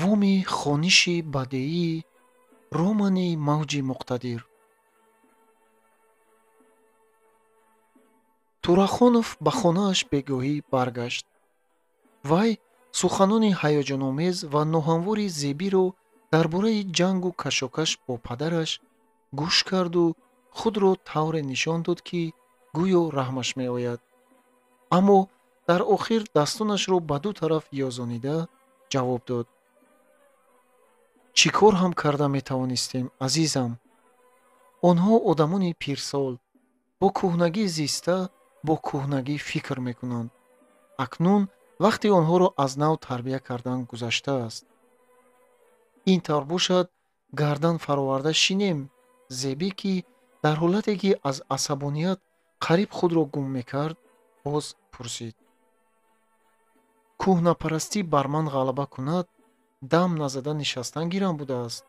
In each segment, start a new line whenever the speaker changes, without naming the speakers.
Давоми хониши бадеии романи Мавҷи муқтадир. Турахонов ба хонааш бегоҳӣ баргашт. Вай суханони ҳаяҷономез ва ноҳамвори Зебиро дар бораи ҷангу кашокаш бо падараш гӯш карду худро тавре нишон дод, ки гӯё раҳмаш меояд. Аммо дар охир дастонашро ба ду тараф ёзонида ҷавоб дод: чӣ кор ҳам карда метавонистем, азизам? Онҳо одамони пирсол, бо кӯҳнагӣ зиста, бо кӯҳнагӣ фикр мекунанд. Акнун вақти онҳоро аз нав тарбия кардан гузаштааст. Ин тавр бошад, гардан фароварда шинем. Зебӣ, ки дар ҳолате ки аз асабоният қариб худро гум мекард, боз пурсид: кӯҳнапарастӣ бар ман ғалаба кунад, дам назада нишастан гирам будааст.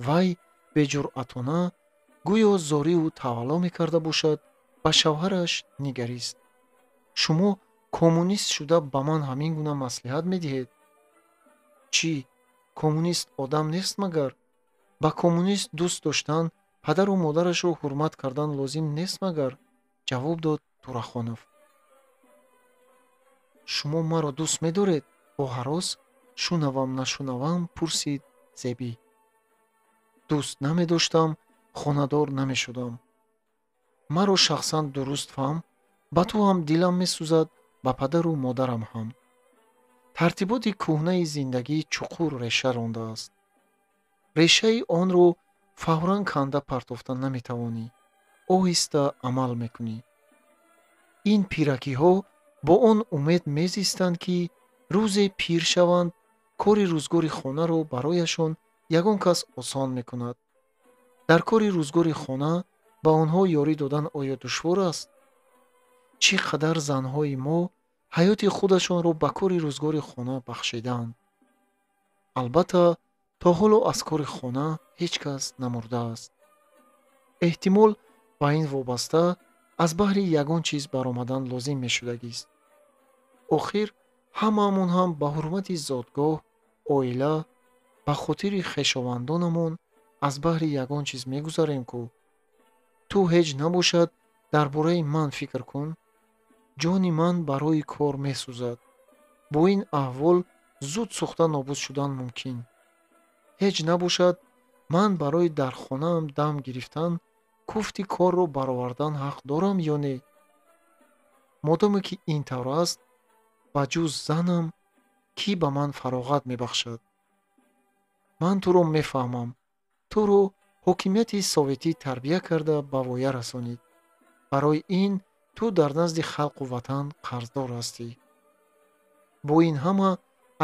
Вай беҷуръатона, гӯё зориву тавалло мекарда бошад, ба шавҳараш нигарист. Шумо коммунист шуда ба ман ҳамин гуна маслиҳат медиҳед? Чӣ, коммунист одам нест магар? Ба коммунист дӯст доштан, падару модарашро ҳурмат кардан лозим нест магар? Ҷавоб дод Турахонов. Шумо маро дӯст медоред? Бо ҳарос шунавам нашунавам пурсид Зебӣ. Дӯст намедоштам, хонадор намешудам. Маро шахсан дуруст фаҳм, ба ту ҳам дилам месӯзад, ба падару модарам ҳам. Тартиботи кӯҳнаи зиндагӣ чуқур реша рондааст. Решаи онро фавран канда партофта наметавонӣ, оҳиста амал мекунӣ. Ин пиракиҳо бо он умед мезистанд, ки рӯзе пир шаванд, кори рӯзгори хонаро барояшон ягон кас осон мекунад. Дар кори рӯзгори хона ба онҳо ёрӣ додан оё душвор аст? Чӣ қадар занҳои мо ҳаёти худашонро ба кори рӯзгори хона бахшидаанд. Албатта, то ҳоло аз кори хона ҳеҷ кас намурдааст. Эҳтимол ба ин вобаста аз баҳри ягон чиз баромадан лозим мешудагист. Охир ҳамаамон ҳам ба ҳурмати зодгоҳ, оила, ба хотири хешовандонамон аз баҳри ягон чиз мегузарем ку. Ту ҳеҷ набошад дар бораи ман фикр кун. Ҷони ман барои кор месӯзад. Бо ин аҳвол зуд сӯхта нобуд шудан мумкин. Ҳеҷ набошад ман барои дар хонаам дам гирифтан, куфти корро баровардан ҳақ дорам ё не? Модоме ки ин тавр аст, ба ҷуз занам кӣ ба ман фароғат мебахшад? Ман туро мефаҳмам. Туро ҳокимияти советӣ тарбия карда ба воя расонид. Барои ин ту дар назди халқу ватан қарздор ҳастӣ. Бо ин ҳама,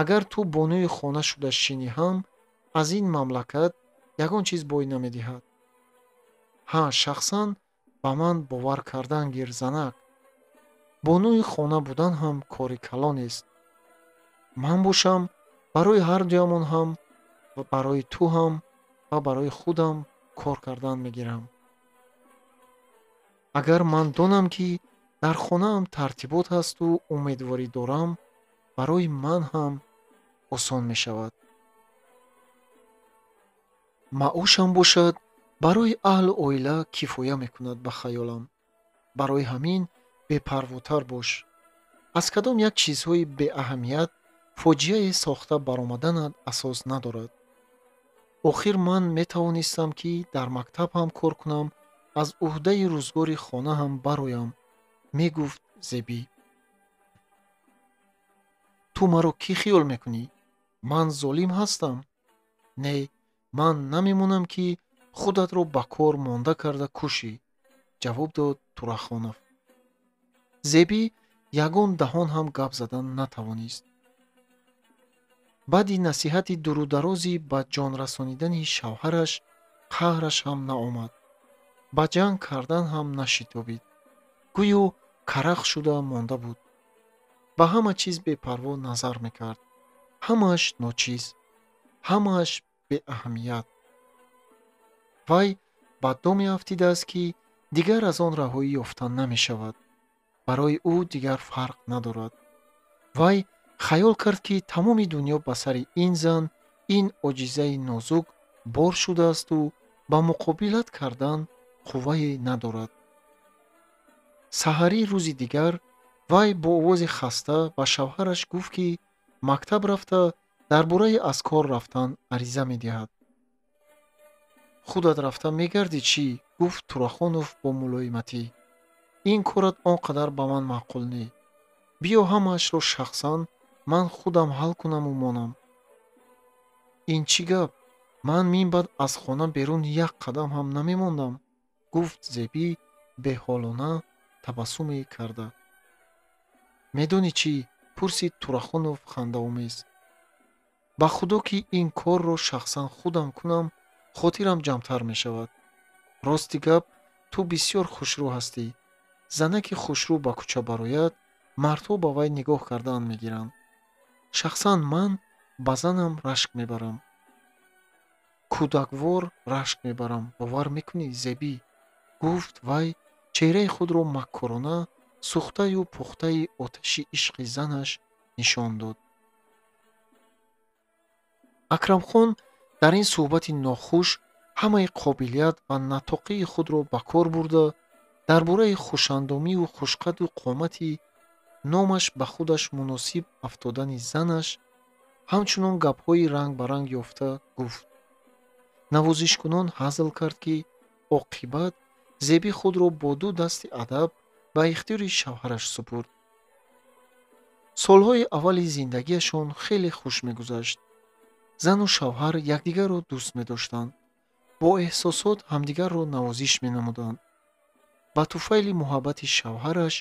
агар ту бонуи хона шуда шинӣ ҳам, аз ин мамлакат ягон чиз бой намедиҳад. Ҳа, шахсан ба ман бовар кардан гир, занак. Бонуи хона будан ҳам кори калонест. Ман бошам, барои ҳар дуямон ҳам, ва барои ту ҳам ва барои худам кор кардан мегирам. Агар ман донам, ки дар хонаам тартибот ҳасту умедворӣ дорам, барои ман ҳам осон мешавад. Маошам бошад, барои аҳлу оила кифоя мекунад ба хаёлам. Барои ҳамин бепарвотар бош. Аз кадом як чизҳои беаҳамият фоҷиае сохта баромаданат асос надорад. Охир ман метавонистам, ки дар мактаб ҳам кор кунам, аз уҳдаи рӯзгори хона ҳам бароям, мегуфт Зебӣ. Ту маро кӣ хиёл мекунӣ? Ман золим ҳастам? Не, ман намемонам, ки худатро ба кор монда карда кушӣ, ҷавоб дод Турахонов. Зебӣ ягон даҳон ҳам гап задан натавонист. Баъди насиҳати дурударози ба ҷон расонидани шавҳараш қаҳраш ҳам наомад. Ба ҷанг кардан ҳам нашитобид. Гӯё карах шуда монда буд. Ба ҳама чиз бепарво назар мекард. Ҳамааш ночиз, ҳамааш беаҳамият. Вай ба доме афтидааст, ки дигар аз он раҳоӣ ёфта намешавад. Барои ӯ дигар фарқ надорад. Вай Хаёл кард, ки тамоми дунё ба сари ин зан, ин оҷизаи нозук бор шудаасту ба муқобилат кардан қуввае надорад. Саҳарии рӯзи дигар вай бо овози хаста ба шавҳараш гуфт, ки мактаб рафта дар бораи аз кор рафтан ариза медиҳад. Худат рафта мегардӣ чӣ? Гуфт Турахонов бо мулоиматӣ. Ин корат он қадар ба ман маъқул не. Биё ҳамаашро шахсан ман худам ҳал кунаму монам. Ин чӣ гап? Ман минбаъд аз хона берун як қадам ҳам намемондам, гуфт Зебӣ беҳолона табассуме карда. Медонӣ чӣ? Пурсид Турахонов хандаомез. Ба худо, ки ин корро шахсан худам кунам, хотирам ҷамътар мешавад. Рости гап, ту бисёр хушрӯ ҳастӣ. Занаки хушрӯ ба кӯча барояд, мардҳо ба вай нигоҳ кардан мегиранд. Шахсан ман ба занам рашк мебарам. Кӯдаквор рашк мебарам, бовар мекунӣ, Зебӣ? Гуфт вай чеҳраи худро маккорона сӯхтаю пухтаи оташи ишқи занаш нишон дод. Акрамхон дар ин суҳбати нохуш ҳамаи қобилият ва натоқии худро ба кор бурда, дар бораи хушандомию хушқаду қомати номаш ба худаш муносиб афтодани занаш ҳамчунон гапҳои рангбаранг ёфта гуфт. Навозишкунон ҳазл кард, ки оқибат Зебӣ худро бо ду дасти адаб ба ихтиёри шавҳараш супурд. Солҳои аввали зиндагиашон хеле хуш мегузашт. Зану шавҳар якдигарро дӯст медоштанд, бо эҳсосот ҳамдигарро навозиш менамуданд. Ба туфайли муҳаббати шавҳараш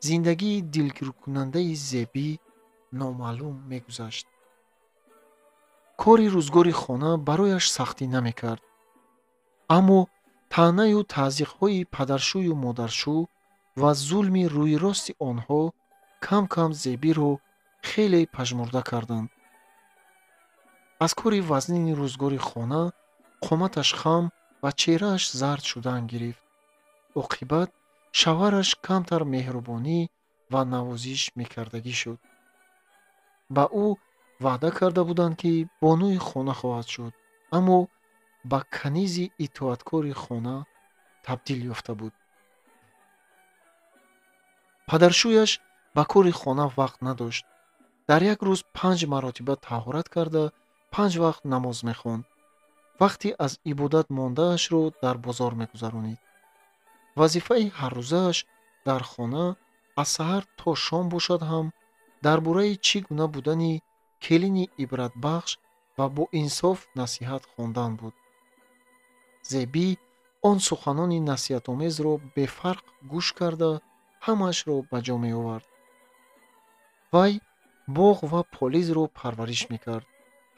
зиндагии дилгиркунандаи Зебӣ номаълум мегузашт. Кори рӯзгори хона барояш сахтӣ намекард, аммо таънаю таъзиқҳои падаршӯю модаршӯ ва зулми рӯйрости онҳо кам-кам Зебиро хеле пажмурда карданд. Аз кори вазнини рӯзгори хона қоматаш хам ва чеҳрааш зард шудан гирифт. Оқибат шавҳараш камтар меҳрубонӣ ва навозиш мекардагӣ шуд. Ба ӯ ваъда карда буданд, ки бонуи хона хоҳад шуд, аммо ба канизи итоаткори хона табдил ёфта буд. Падаршӯяш ба кори хона вақт надошт. Дар як рӯз 5 маротиба таҳорат карда, 5 вақт намоз мехонд. Вақти аз ибодат мондаашро дар бозор мегузаронид. Вазифаи ҳаррӯзааш дар хона аз саҳар то шом бошад ҳам дар бораи чӣ гуна будани келини ибратбахш ва боинсоф насиҳат хондан буд. Зебӣ он суханони насиҳатомезро бефарқ гӯш карда, ҳамаашро ба ҷо меовард. Вай боғ ва полизро парвариш мекард,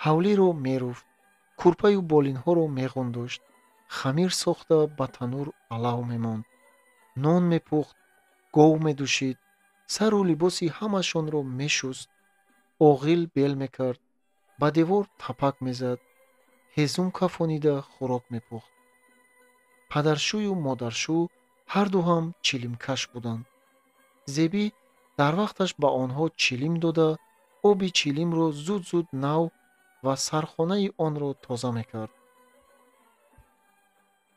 ҳавлиро меруфт, курпаю болинҳоро меғундошт, хамир сохта ба танур алав мемонд, нон мепухт, гов медӯшид, сару либоси ҳамашонро мешуст, оғил бел мекард, ба девор тапак мезад, ҳезум кафонида хӯрок мепухт. Падаршӯю модаршӯ ҳарду ҳам чилимкаш буданд. Зебӣ дар вақташ ба онҳо чилим дода, оби чилимро зуд-зуд нав ва сархонаи онро тоза мекард.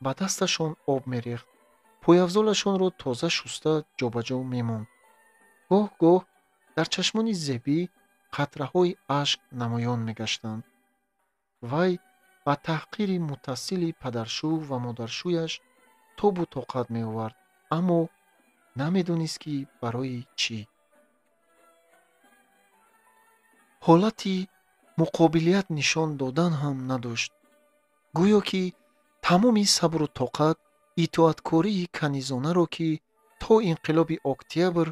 Ба дасташон об мерехт, пойафзолашонро тоза шуста ҷобаҷо мемонд. Гоҳ-гоҳ дар чашмони Зебӣ қатраҳои ашк намоён мегаштанд. Вай ба таҳқири муттасили падаршӯ ва модаршӯяш тобу тоқат меовард, аммо намедонист, ки барои чӣ. Ҳолати муқобилият нишон додан ҳам надошт. Гӯё ки тамоми сабру тоқат итоаткории канизонаро, ки то инқилоби октябр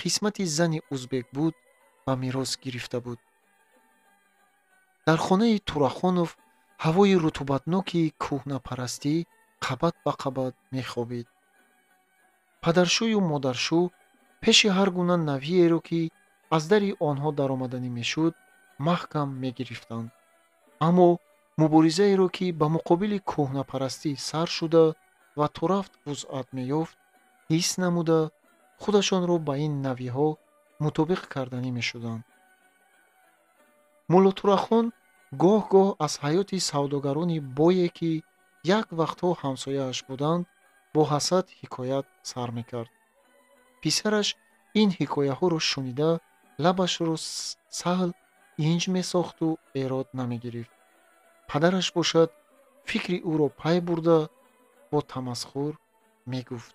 қисмати зани узбек буд, ба мерос гирифта буд. Дар хонаи Турахонов ҳавои рутубатноки кӯҳнапарастӣ қабат ба қабат мехобид. Падаршӯю модаршӯ пеши ҳар гуна навиеро, ки аз дари онҳо даромаданӣ мешуд, маҳкам мегирифтанд. Аммо муборизаеро, ки ба муқобили кӯҳнапарастӣ сар шуда ва торафт вусъат меёфт, ҳис намуда, худашонро ба ин навиҳо мутобиқ карданӣ мешуданд. Мулло Турахон гоҳ-гоҳ аз ҳаёти савдогарони бое, ки як вақтҳо ҳамсояаш буданд, бо ҳасад ҳикоят сар мекард. Писараш ин ҳикояҳоро шунида, лабашро саҳл инҷ месохту эрод намегирифт. Падараш бошад, фикри ӯро пай бурда, бо тамасхур мегуфт: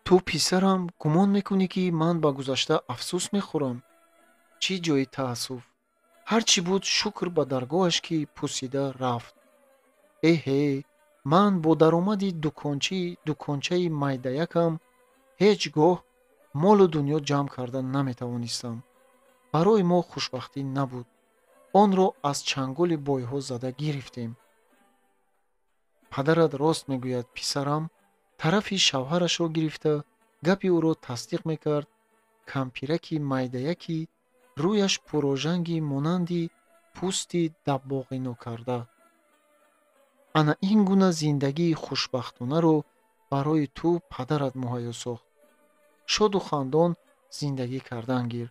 ту, писарам, гумон мекунӣ, ки ман ба гузашта афсӯс мехӯрам? Чӣ ҷои таассуф? Ҳар чӣ буд, шукр ба даргоҳаш, ки пусида рафт. Эҳе, ман бо даромади дукончаи майдаякам ҳеҷ гоҳ молу дунё ҷамъ карда наметавонистам. Барои мо хушбахтӣ набуд. Онро аз чанголи бойҳо зада гирифтем. Падарат рост мегӯяд, писарам, тарафи шавҳарашро гирифта, гапи ӯро тасдиқ мекард. Кампираки майдаяки рӯяш пурожанги монанди пӯсти даббоғинокарда. Ана ин гуна зиндагии хушбахтонаро барои ту падарат муҳайё сохт. Шоду хандон зиндагӣ кардан гир.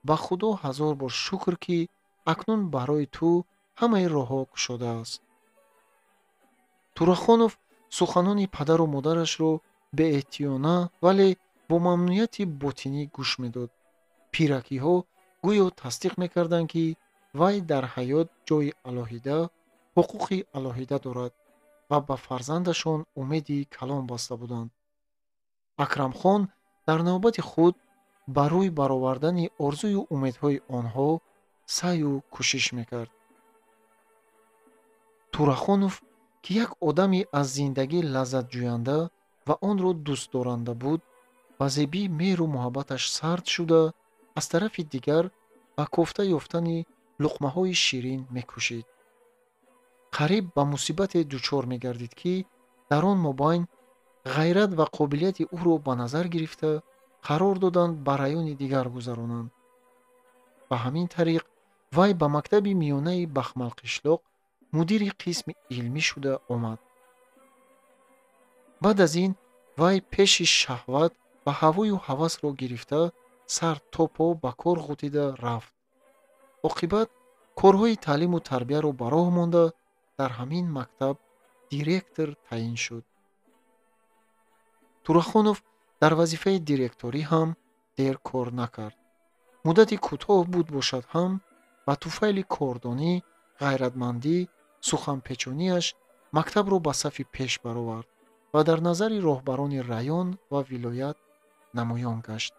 Ба Худо ҳазор бор шукр, ки акнун барои ту ҳамаи роҳҳо кушодааст. Турахонов суханони падару модарашро беэҳтиёна, вале бо мамнунияти ботинӣ гӯш медод. Пиракиҳо гӯё тасдиқ мекарданд, ки вай дар ҳаёт ҷойи алоҳида, ҳуқуқи алоҳида дорад ва ба фарзандашон умеди калон баста буданд. Акрамхон дар навбати худ ба рӯй баровардани орзую умедҳои онҳо саъю кӯшиш мекард. Турахонов, ки як одами аз зиндагӣ лаззатҷӯянда ва онро дӯстдоранда буд, ба Зебӣ меҳру муҳаббаташ сард шуда, аз тарафи дигар ба кофта ёфтани луқмаҳои ширин мекӯшид. Қариб ба мусибате дучор мегардид, ки дар он мобайн ғайрат ва қобилияти ӯро ба назар гирифта қарор доданд ба райони дигар гузаронанд. Ба ҳамин тариқ вай ба мактаби миёнаи Бахмалқишлоқ мудири қисми илмӣ шуда омад. Баъд аз ин вай пеши шаҳват ва ҳавою ҳавасро гирифта, сар то по ба кор ғутида рафт. Оқибат корҳои таълиму тарбияро ба роҳ монда, дар ҳамин мактаб директор таъин шуд. Турахонов дар вазифаи директорӣ ҳам дер кор накард. Муддати кӯтоҳ буд бошад ҳам, ба туфайли кордонӣ, ғайратмандӣ, суханпечонияш мактабро ба сафи пеш баровард ва дар назари роҳбарони район ва вилоят намоён гашт.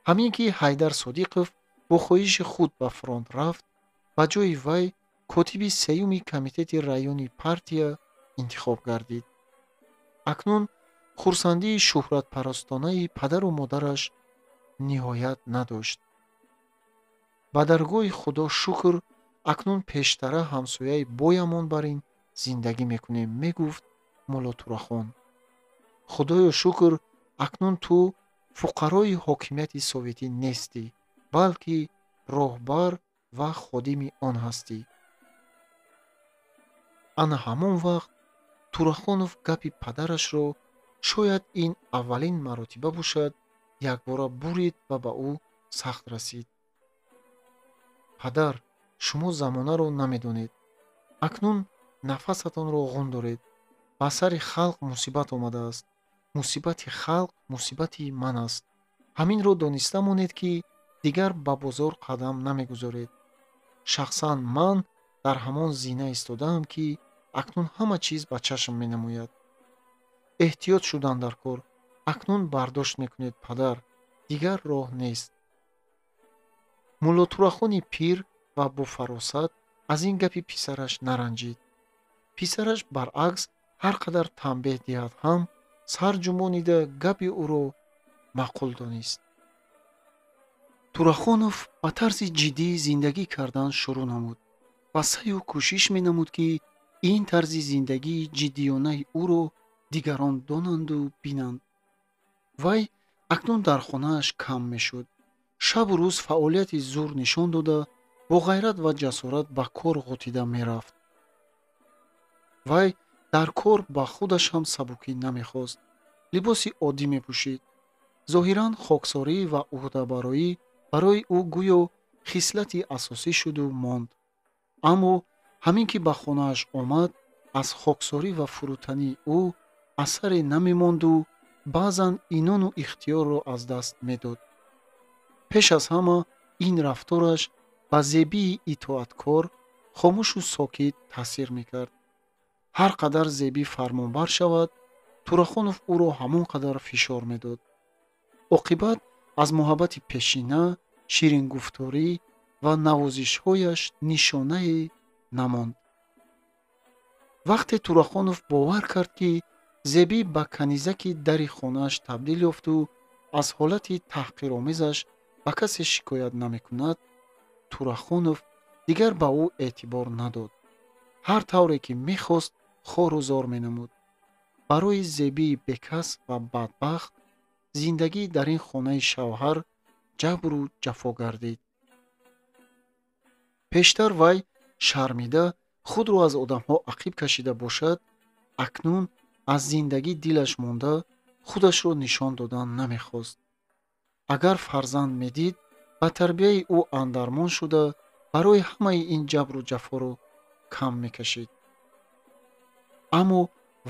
Ҳамин ки Ҳайдар Содиқов бо хоҳиши худ ба фронт рафт, ба ҷои вай котиби сеюми комитети райони партия интихоб гардид. Акнун хурсандии шӯҳратпарастонаи падару модараш ниҳоят надошт. Ба даргоҳи Худо шукр, акнун пештара ҳамсояи боямон бар ин зиндагӣ мекунем, мегуфт Мулло Турахон. Худоё шукр, акнун ту фуқарои ҳокимияти советӣ нестӣ, балки роҳбар ва ходими он ҳастӣ. Ана ҳамон вақт Турахонов гапи падарашро, шояд ин аввалин маротиба бошад, якбора бурид ва ба ӯ сахт расид. Падар, шумо замонаро намедонед. Акнун нафасатонро ғун доред. Ба сари халқ мусибат омадааст. Мусибати халқ мусибати ман аст. Ҳаминро дониста монед, ки дигар ба бозор қадам намегузоред. Шахсан ман дар ҳамон зина истодаам, ки акнун ҳама чиз ба чашм менамояд. Эҳтиёт шудан дар кор. Акнун бардошт мекунед, падар, дигар роҳ нест. Мулло Турахони пир ва бофаросат аз ин гапи писараш наранҷид. Писараш баръакс ҳар қадар танбеҳ диҳад ҳам, сар ҷунбонида гапи ӯро маъқул донист. Турахонов ба тарзи ҷиддӣ зиндагӣ кардан шурӯъ намуд ва саъю кӯшиш менамуд, ки ин тарзи зиндагии ҷиддиёнаи ӯро дигарон донанду бинанд. Вай акнун дар хонааш кам мешуд. Шабу рӯз фаъолияти зур нишон дода, бо ғайрат ва ҷасорат ба кор ғутида мерафт. Вай дар кор ба худаш ҳам сабукӣ намехост. Либоси оддӣ мепӯшид. Зоҳиран хоксорӣ ва ӯҳдабароӣ Барои ӯ гӯё хислати асосӣ шуду монд. Аммо ҳамин ки ба хонааш омад, аз хоксорӣ ва фурӯтании ӯ асаре намемонду баъзан инону ихтиёрро аз даст медод. Пеш аз ҳама ин рафтораш ба Зебии итоаткор, хомӯшу сокит таъсир мекард. Ҳар қадар Зебӣ фармонбар шавад, Турахонов ӯро ҳамон қадар фишор медод. Оқибат аз муҳаббати пешина, ширингуфторӣ ва навозишҳояш нишонае намонд. Вақте Турахонов бовар кард, ки Зебӣ ба канизаки дари хонааш табдил ёфту аз ҳолати таҳқиромезаш ба касе шикоят намекунад, Турахонов дигар ба ӯ эътибор надод. Ҳар тавре ки мехост, хору зор менамуд. Барои Зебии бекас ва бадбахт зиндагӣ дар ин хонаи шавҳар ҷабру ҷафо гардид. Пештар вай шармида худро аз одамҳо ақиб кашида бошад, акнун аз зиндагӣ дилаш монда худашро нишон додан намехост. Агар фарзанд медид, ба тарбияи ӯ андармон шуда, барои ҳамаи ин ҷабру ҷафоро кам мекашид. Аммо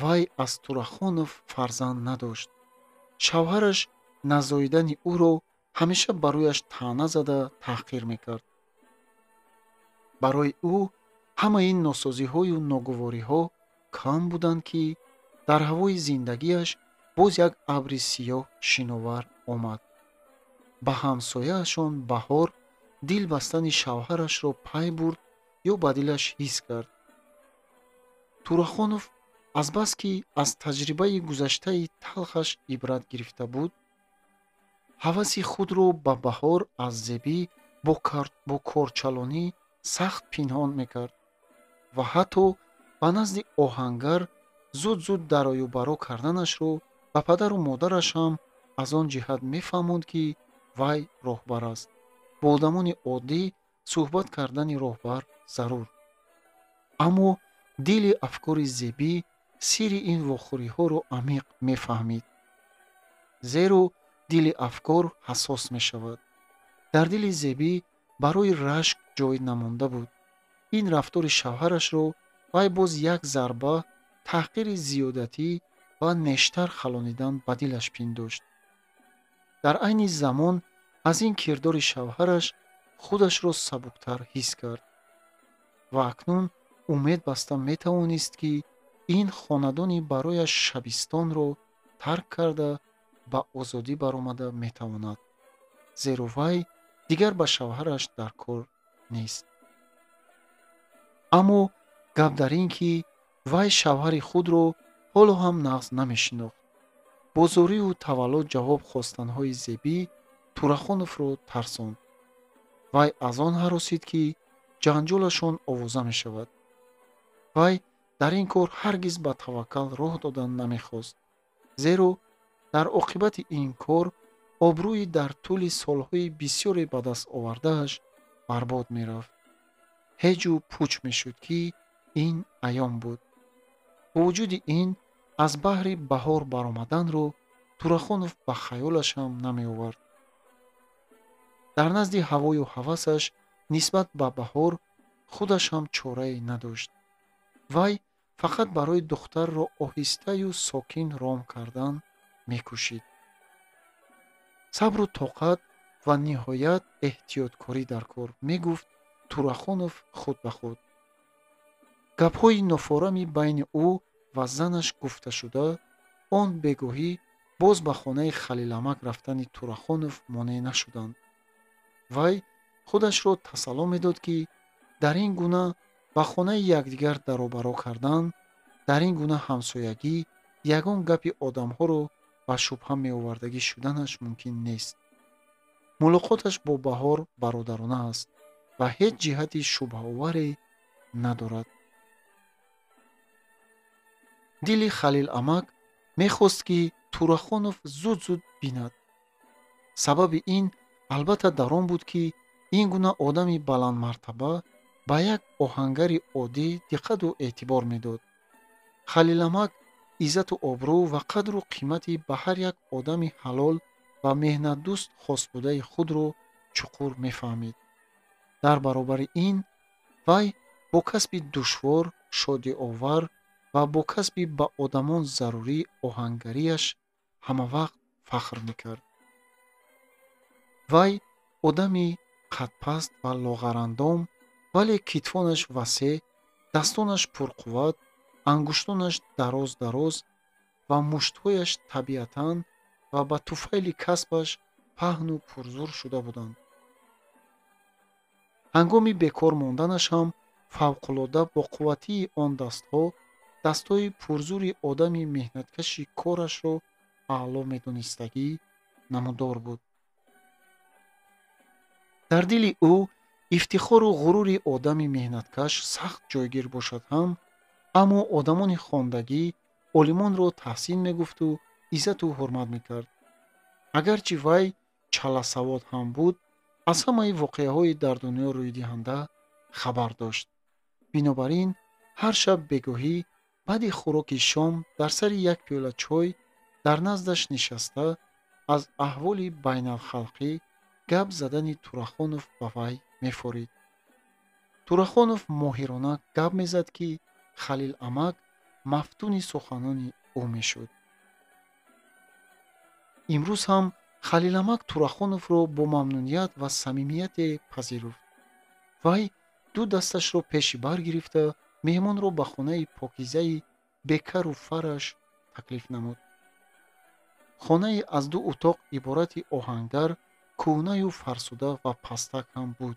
вай аз Турахонов фарзанд надошт. Шавҳараш назоидани ӯро ҳамеша ба рӯяш таъна зада таҳқир мекард. Барои ӯ ҳамаи ин носозиҳою ногувориҳо кам буданд, ки дар ҳавои зиндагиаш боз як абри сиёҳ шиновар омад. Ба ҳамсояашон Баҳор дил бастани шавҳарашро пай бурд ё ба дилаш ҳис кард. Турахонов азбаски аз таҷрибаи гузаштаи талхаш ибрат гирифта буд, ҳаваси худро ба Баҳор аз Зебӣ бо корчалонӣ сахт пинҳон мекард ва ҳатто ба назди оҳангар зуд-зуд дарою баро карданашро ба падару модараш ҳам аз он ҷиҳат мефаҳмонд, ки вай роҳбар аст. Бо одамони оддӣ суҳбат кардани роҳбар зарур. Аммо дили афкори Зебӣ сирри ин вохӯриҳоро амиқ мефаҳмид. Зеро дили афкор ҳассос мешавад. Дар дили Зебӣ барои рашк ҷой намонда буд. Ин рафтори шавҳарашро вай боз як зарба таҳқири зиёдатӣ ва нештар халонидан ба дилаш пиндошт. Дар айни замон аз ин кирдори шавҳараш худашро сабуктар ҳис кард ва акнун умед баста метавонист, ки ин хонадони барояш шабистонро тарк карда ба озодӣ баромада метавонад, зеро вай дигар ба шавҳараш дар кор нест. Аммо гап дар ин ки вай шавҳари худро ҳоло ҳам нағз намешинохт. Бо зорию таваллуд ҷавоб хостанҳои Зебӣ Турахоновро тарсонд. Вай аз он ҳаросид, ки ҷанҷолашон овоза мешавад. Вай дар ин кор ҳаргиз ба таваккал роҳ додан намехост, зеро дар оқибати ин кор обрӯи дар тӯли солҳои бисёре ба даст овардааш барбод мерафт. Ҳеҷу пуч мешуд, ки ин аён буд. Бо вуҷуди ин аз баҳри Баҳор баромаданро Турахонов ба хаёлаш ҳам намеовард. Дар назди ҳавою ҳавасаш нисбат ба Баҳор худаш ҳам чорае надошт. Вай фақат барои духтарро оҳистаю сокин ром кардан мекӯшид. Сабру тоқат ва ниҳоят эҳтиёткорӣ дар кор, мегуфт Турахонов худ ба худ. Гапҳои нофорами байни ӯ ва занаш гуфташуда, он бегоҳӣ боз ба хонаи Халиламак рафтани Турахонов монеъ нашуданд. Вай худашро тасалло медод, ки дар ин гуна ба хонаи якдигар даробаро кардан, дар ин гуна ҳамсоягӣ ягон гапи одамҳоро ба шубҳа меовардагӣ шуданаш мумкин нест. Мулоқоташ бо Баҳор бародарона аст ва ҳеҷ ҷиҳати шубҳаоваре надорад. Дили Халиламак мехост, ки Турахонов зуд-зуд бинад. Сабаби ин албатта дар он буд, ки ин гуна одами баландмартаба ба як оҳангари оддӣ диққату эътибор медод. Халиламак иззату обрӯ ва қадру қимати ба ҳар як одами ҳалол ва меҳнатдӯст хосбудаи худро чуқур мефаҳмид. Дар баробари ин вай бо касби душвор, шодиовар ва бо касби ба одамон зарурӣ оҳангарияш ҳамавақт фахр мекард. Вай одами қадпаст ва лоғарандом, вале китфонаш васеъ, дастонаш пурқувват, ангуштонаш дароз-дароз ва муштҳояш табиатан ва ба туфайли касбаш паҳну пурзур шуда буданд. Ҳангоми бекор монданаш ҳам фавқулода бо қувватии он дастҳо, дастҳои пурзури одами меҳнаткаши корашро аъло медонистагӣ намудор буд. Дар дили ӯ ифтихору ғурури одами меҳнаткаш сахт ҷойгир бошад ҳам, аммо одамони хондагӣ олимонро таҳсин мегуфту иззату ҳурмат мекард. Агарчи вай чаласавод ҳам буд, аз ҳамаи воқеаҳои дар дунё рӯйдиҳанда хабар дошт. Бинобар ин ҳар шаб бегоҳӣ баъди хӯроки шом дар сари як пиёла чой дар наздаш нишаста аз аҳволи байналхалқӣ гап задани Турахонов ба вай мефорид. Турахонов моҳирона гап мезад, ки Халил амак мафтуни суханони ӯ мешуд. Имрӯз ҳам Халиламак Турахоновро бо мамнуният ва самимияте пазируфт. Вай ду дасташро пеши бар гирифта меҳмонро ба хонаи покизаи бекару фараш таклиф намуд. Хонаи аз ду утоқ иборати оҳангар, кӯҳнаю фарсуда ва пастак ҳам буд.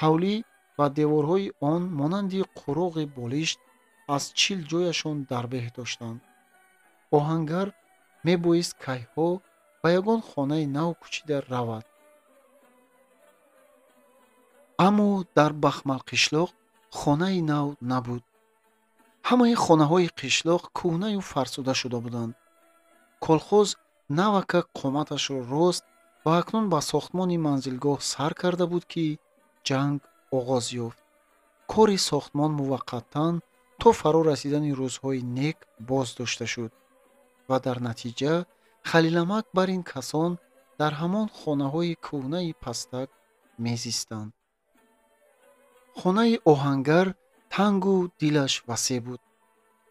Ҳавлӣ ва деворҳои он монанди қуроғи болишт аз 40 ҷояшон дарбеҳ доштанд. Оҳангар мебоист кайҳо ба ягон хонаи нав кӯчида равад. Аммо дар Бахмалқишлоқ хонаи нав набуд. Ҳамаи хонаҳои қишлоқ кӯҳнаю фарсуда шуда буданд. Колхоз навакак қоматашро рост ва акнун ба сохтмони манзилгоҳ сар карда буд, ки ҷанг оғоз ёфт. Кори сохтмон муваққатан то фаро расидани рӯзҳои нек боз дошта шуд ва дар натиҷа Халиламак бар ин касон дар ҳамон хонаҳои кӯҳнаи пастак мезистанд. Хонаи оҳангар тангу дилаш васеъ буд.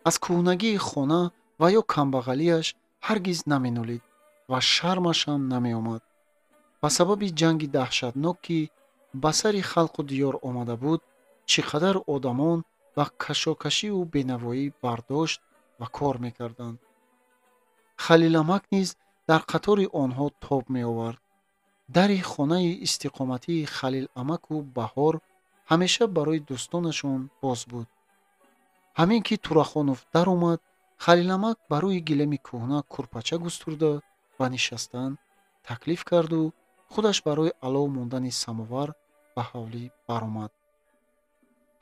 Аз кӯҳнагии хона ва ё камбағалияш ҳаргиз наменолид ва шармаш ҳам намеомад. Ба сабаби ҷанги даҳшатнок, ки ба сари халқу диёр омада буд, чӣ қадар одамон ба кашокашиву бенавоӣ бардошт ва кор мекарданд. Халиламак низ дар қатори онҳо тоб меовард. Дари хонаи истиқоматии Халиламаку Баҳор ҳамеша барои дӯстонашон боз буд. Ҳамин ки Турахонов даромад, Халиламак ба рӯи гилеми кӯҳна курпача густурда ба нишастан таклиф карду худаш барои алов мондани самовар ба ҳавлӣ баромад.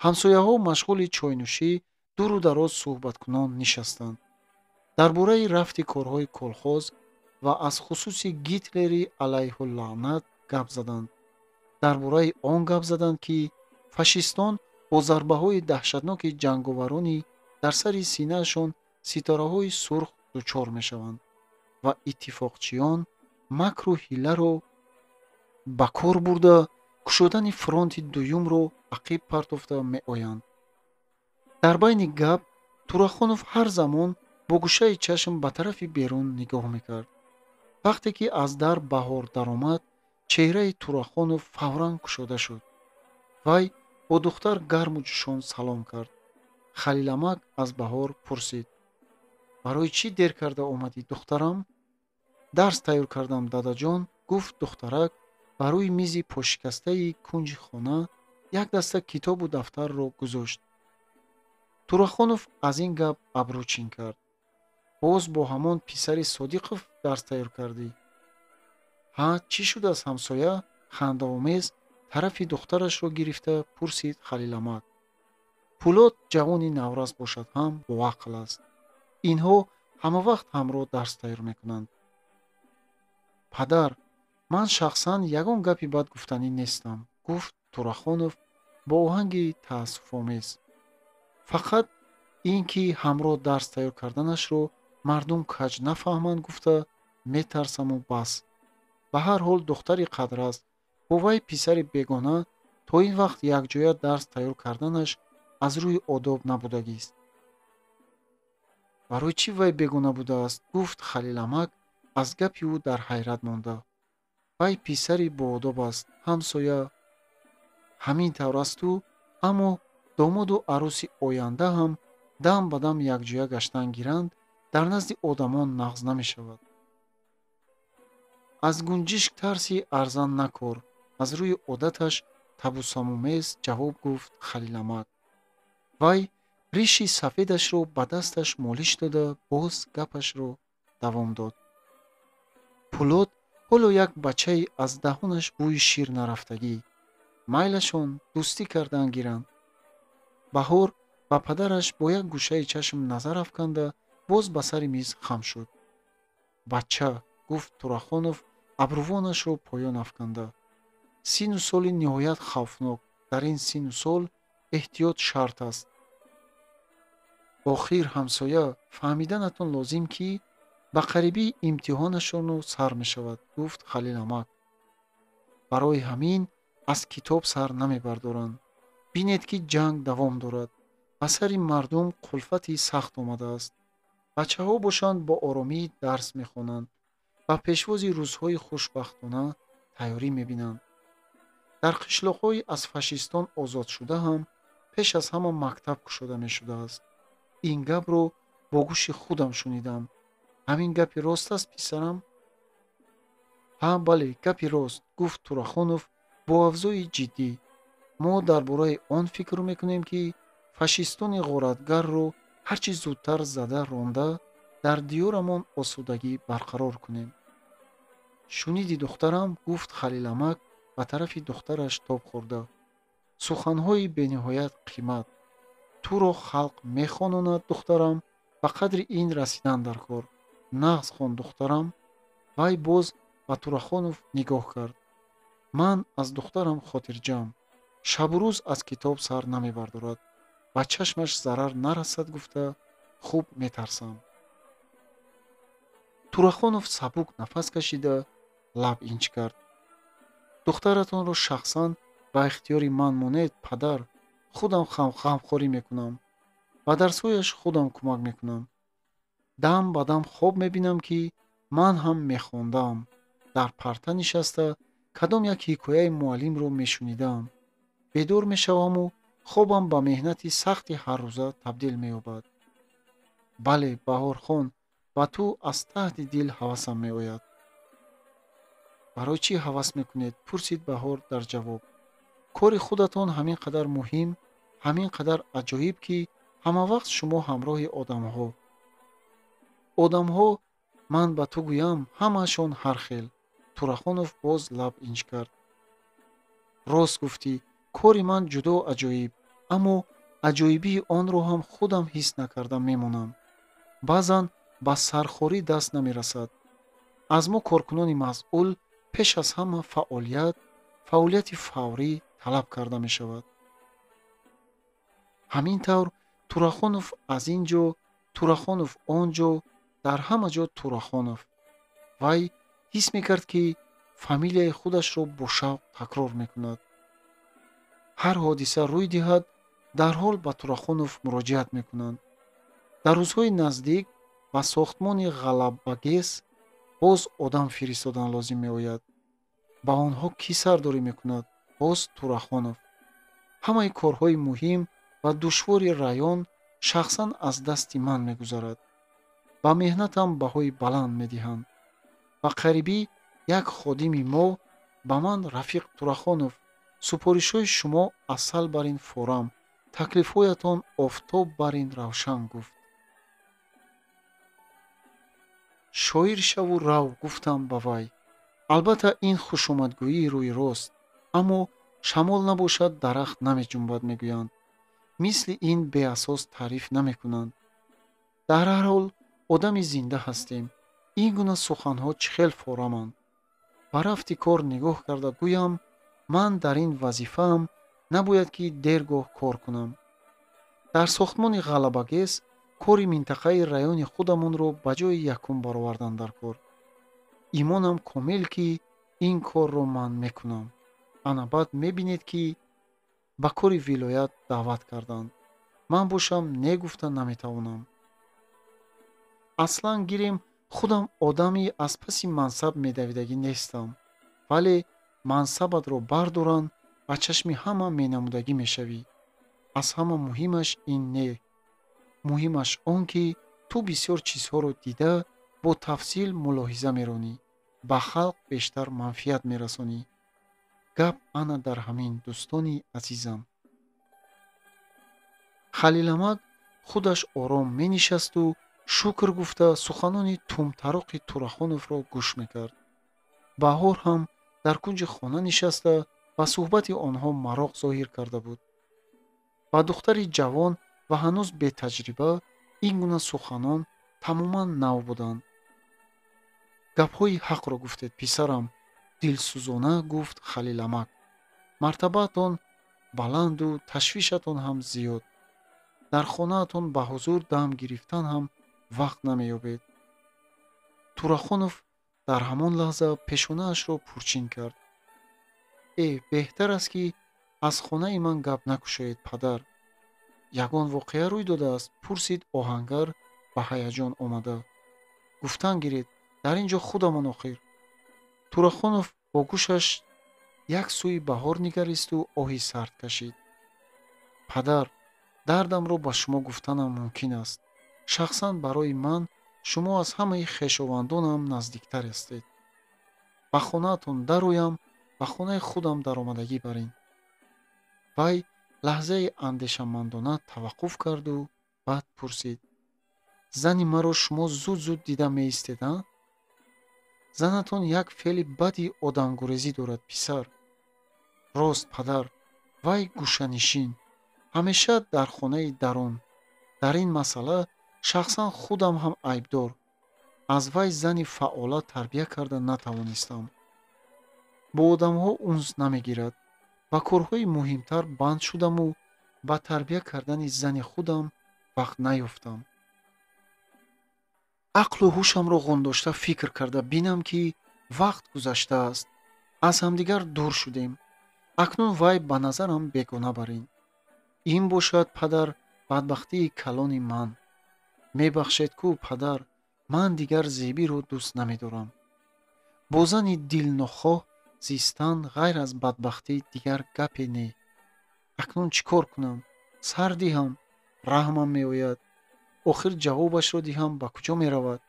Ҳамсояҳо машғули чойнӯшӣ дуру дароз суҳбаткунон нишастанд. Дар бораи рафти корҳои колхоз ва аз хусуси Гитлери алайҳуллаънат гап заданд. Дар бораи он гап заданд, ки фашистон бо зарбаҳои даҳшатноки ҷанговарони дар сари синаашон ситораҳои сурх дучор мешаванд ва иттифоқчиён макру ҳилларо ба кор бурда кушодани фронти дуюмро ақиб партофта меоянд. Дар байни гап Турахонов ҳар замон бо гӯшаи чашм ба тарафи берун нигоҳ мекард. Вақте ки аз дар Баҳор даромад, чеҳраи Турахонов фавран кушода шуд. Вай бо духтар гарму ҷӯшон салом кард. Халиламак аз Баҳор пурсид: барои чӣ дер карда омадӣ, духтарам? Дарс тайёр кардам, дадаҷон, гуфт духтарак ба рӯи мизи пошикастаи кунҷи хона як даста китобу дафтарро гузошт. Турахонов аз ин гап абрӯ чин кард. Боз бо ҳамон писари Содиқов дарс тайёр кардӣ? Ҳа, чӣ шудааст, ҳамсоя? Хандаомез тарафи духтарашро гирифта пурсид Халиламак. Пулод ҷавони наврас бошад ҳам боақл аст. Инҳо ҳамавақт ҳамроҳ дарс тайёр мекунанд. Падар, ман шахсан ягон гапи бад гуфтанӣ нестам, гуфт Турахонов бо оҳанги таассуфомез. Фақат ин ки ҳамроҳ дарс тайёр карданашро мардум каҷ нафаҳманд гуфта метарсаму бас. Ба ҳар ҳол духтари қадрас Бо вай писари бегона то ин вақт якҷоя дарс тайёр карданаш аз рӯи одоб набудагист. Барои чӣ вай бегона будааст? Гуфт Халиламак аз гапи ӯ дар ҳайрат монда. Вай писари боодоб аст, ҳамсоя. Ҳамин тавр асту, аммо домоду арӯси оянда ҳам дам ба дам якҷоя гаштан гиранд, дар назди одамон нағз намешавад. Аз гунҷишк тарси арзан накор, аз рӯи одаташ табуссамомез ҷавоб гуфт Халиламак. Вай риши сафедашро ба дасташ молиш дода, боз гапашро давом дод. Пулод ҳоло як бачаи аз даҳонаш бӯи шир нарафтагӣ. Майлашон дӯстӣ кардан гиранд. Баҳор ба падараш бо як гӯшаи чашм назар афканда, боз ба сари миз хам шуд. Бача, гуфт Турахонов абрувонашро поён афканда. Сину соли ниҳоят хавфнок. Дар ин сину сол эҳтиёт шарт аст. Охир ҳамсоя, фаҳмиданатон лозим ки ба қарибӣ имтиҳонашону сар мешавад, гуфт Халиламак. Барои ҳамин аз китоб сар намебардоранд. Бинед ки ҷанг давом дорад. Ба сари мардум қулфати сахт омадааст. Бачаҳо бошанд бо оромӣ дарс мехонанд. Ба пешвози рӯзҳои хушбахтона тайёрӣ мебинанд. Дар қишлоқҳои аз фашистон озодшуда ҳам пеш аз ҳама мактаб кушода мешудааст. Ин гапро бо гӯши худам шунидам. Ҳамин гапи рост аст, писарам? Ҳа, бале, гапи рост, гуфт Турахонов бо авзои ҷиддӣ. Мо дар бораи он фикр мекунем, ки фашистони ғоратгарро ҳарчи зудтар зада ронда, дар диёрамон осудагӣ барқарор кунем. Шуниди духтарам, гуфт Халиламак ба тарафи духтараш тоб хӯрда. Суханҳои бениҳоят қимат. Туро халқ мехононад, духтарам, ба қадри ин расидан дар кор. Нағз хон, духтарам. Вай боз ба Турахонов нигоҳ кард. Ман аз духтарам хотирҷамъ. Шабу рӯз аз китоб сар намебардорад. Ба чашмаш зарар нарасад гуфта хуб метарсам. Турахонов сабук нафас кашида лаб инч кард. Духтаратонро шахсан ба ихтиёри ман монед, падар. Худам ғамхорӣ мекунам. Ба дарсҳояш худам кӯмак мекунам. Дам ба дам хоб мебинам, ки ман ҳам мехондаам. Дар парта нишаста кадом як ҳикояи муаллимро мешунидаам. Бедор мешаваму хобам ба меҳнати сахти ҳаррӯза табдил меёбад. Бале, Баҳорхон, ба ту аз таҳти дил ҳавасам меояд. Барои чӣ ҳавас мекунед? Пурсид Баҳор дар ҷавоб. Кори худатон ҳамин қадар муҳим, ҳамин қадар аҷоиб, ки ҳама вақт шумо ҳамроҳи одамҳо. Одамҳо, ман ба ту гӯям, ҳамаашон ҳар хел. Турахонов боз лаб инч кард. Рост гуфтӣ, кори ман ҷудо аҷоиб, аммо аҷоибии онро ҳам худам ҳис накарда мемонам. Баъзан ба сархорӣ даст намерасад. Аз мо коркунони масъул пеш аз ҳама фаъолияти фаврӣ талаб карда мешавад. Ҳамин тавр Турахонов аз ин ҷо, Турахонов он ҷо, дар ҳама ҷо Турахонов. Вай ҳис мекард, ки фамилияи худашро бо шавқ такрор мекунад. Ҳар ҳодиса рӯй диҳад, дарҳол ба Турахонов муроҷиат мекунанд. Дар рӯзҳои наздик ба сохтмони Ғалабагес боз одам фиристодан лозим меояд. Ба онҳо кӣ сардорӣ мекунад? Боз Турахонов. Ҳамаи корҳои муҳим ва душвори район шахсан аз дасти ман мегузарад. Ба меҳнатам баҳои баланд медиҳанд. Ба қарибӣ як ходими мо ба ман рафиқ Турахонов, супоришҳои шумо асал бар ин форам, таклифҳоятон офтоб бар ин равшан гуфт. Шоир шаву рав, гуфтам ба вай. Албатта ин хушомадгӯии рӯи рост, аммо шамол набошад дарахт намеҷунбад мегӯянд. Мисли ин беасос таъриф намекунанд. Дар ҳар ҳол одами зинда ҳастем. Ин гуна суханҳо чӣ хел фораманд. Ба рафти кор нигоҳ карда гӯям, ман дар ин вазифаам набояд ки дергоҳ кор кунам. Дар сохтмони Ғалабагес кори минтақаи райони худамонро ба ҷои якум баровардан дар кор. Имонам комил, ки ин корро ман мекунам. Ана баъд мебинед, ки ба кори вилоят даъват карданд. Ман бошам не гуфта наметавонам. Аслан гирем, худам одами аз паси мансаб медавидагӣ нестам, вале мансабатро бардоранд, ба чашми ҳама менамудагӣ мешавӣ. Аз ҳама муҳимаш ин не. Муҳимаш он, ки ту бисёр чизҳоро дида, бо тафсил мулоҳиза меронӣ, ба халқ бештар манфиат мерасонӣ. Гап ана дар ҳамин, дӯстони азизам. Халиламак худаш ором менишасту шукр гуфта суханони тумтароқи Турахоновро гӯш мекард. Баҳор ҳам дар кунҷи хона нишаста ба суҳбати онҳо мароқ зоҳир карда буд. Ба духтари ҷавон ва ҳанӯз бетаҷриба ин гуна суханон тамоман нав буданд. Гапҳои ҳақро гуфтед, писарам, дилсӯзона гуфт Халиламак. Мартабаатон баланду ташвишатон ҳам зиёд. Дар хонаатон ба ҳузур дам гирифтан ҳам вақт намеёбед. Турахонов дар ҳамон лаҳза пешонаашро пурчин кард. Э, беҳтар аст, ки аз хонаи ман гап накушоед, падар. Ягон воқеа рӯй додааст? Пурсид оҳангар ба ҳаяҷон омада. Гуфтан гиред, дар ин ҷо худамон охир. Турахонов бо гӯшаш як сӯи Баҳор нигаристу оҳи сард кашид. Падар, дардамро ба шумо гуфтанам мумкин аст. Шахсан барои ман шумо аз ҳамаи хешовандонам наздиктар ҳастед. Ба хонаатон дароям, ба хонаи худам даромадагӣ барин. Вай лаҳзаи андешамандона таваққуф карду баъд пурсид: зани маро шумо зуд-зуд дида меистед, а? Занатон як феъли бади одамгурезӣ дорад, писар. Рост, падар, вай гӯшанишин, ҳамеша дар хонаи дарун. Дар ин масъала шахсан худам ҳам айбдор. Аз вай зани фаъола тарбия карда натавонистам. Бо одамҳо унс намегирад. Ба корҳои муҳимтар банд шудаму ба тарбия кардани зани худам вақт наёфтам. Ақлу ҳушамро ғундошта фикр карда бинам, ки вақт гузаштааст. Аз ҳамдигар дур шудем. Акнун вай ба назарам бегона барин. Ин бошад, падар, бадбахтии калони ман. Мебахшед ку, падар, ман дигар Зебиро дӯст намедорам. Бо зани дилнохоҳ зистан ғайр аз бадбахтӣ дигар гапе не. Акнун чӣ кор кунам? Сар диҳам, раҳмам меояд. Охир ҷавобашро диҳам, ба куҷо меравад?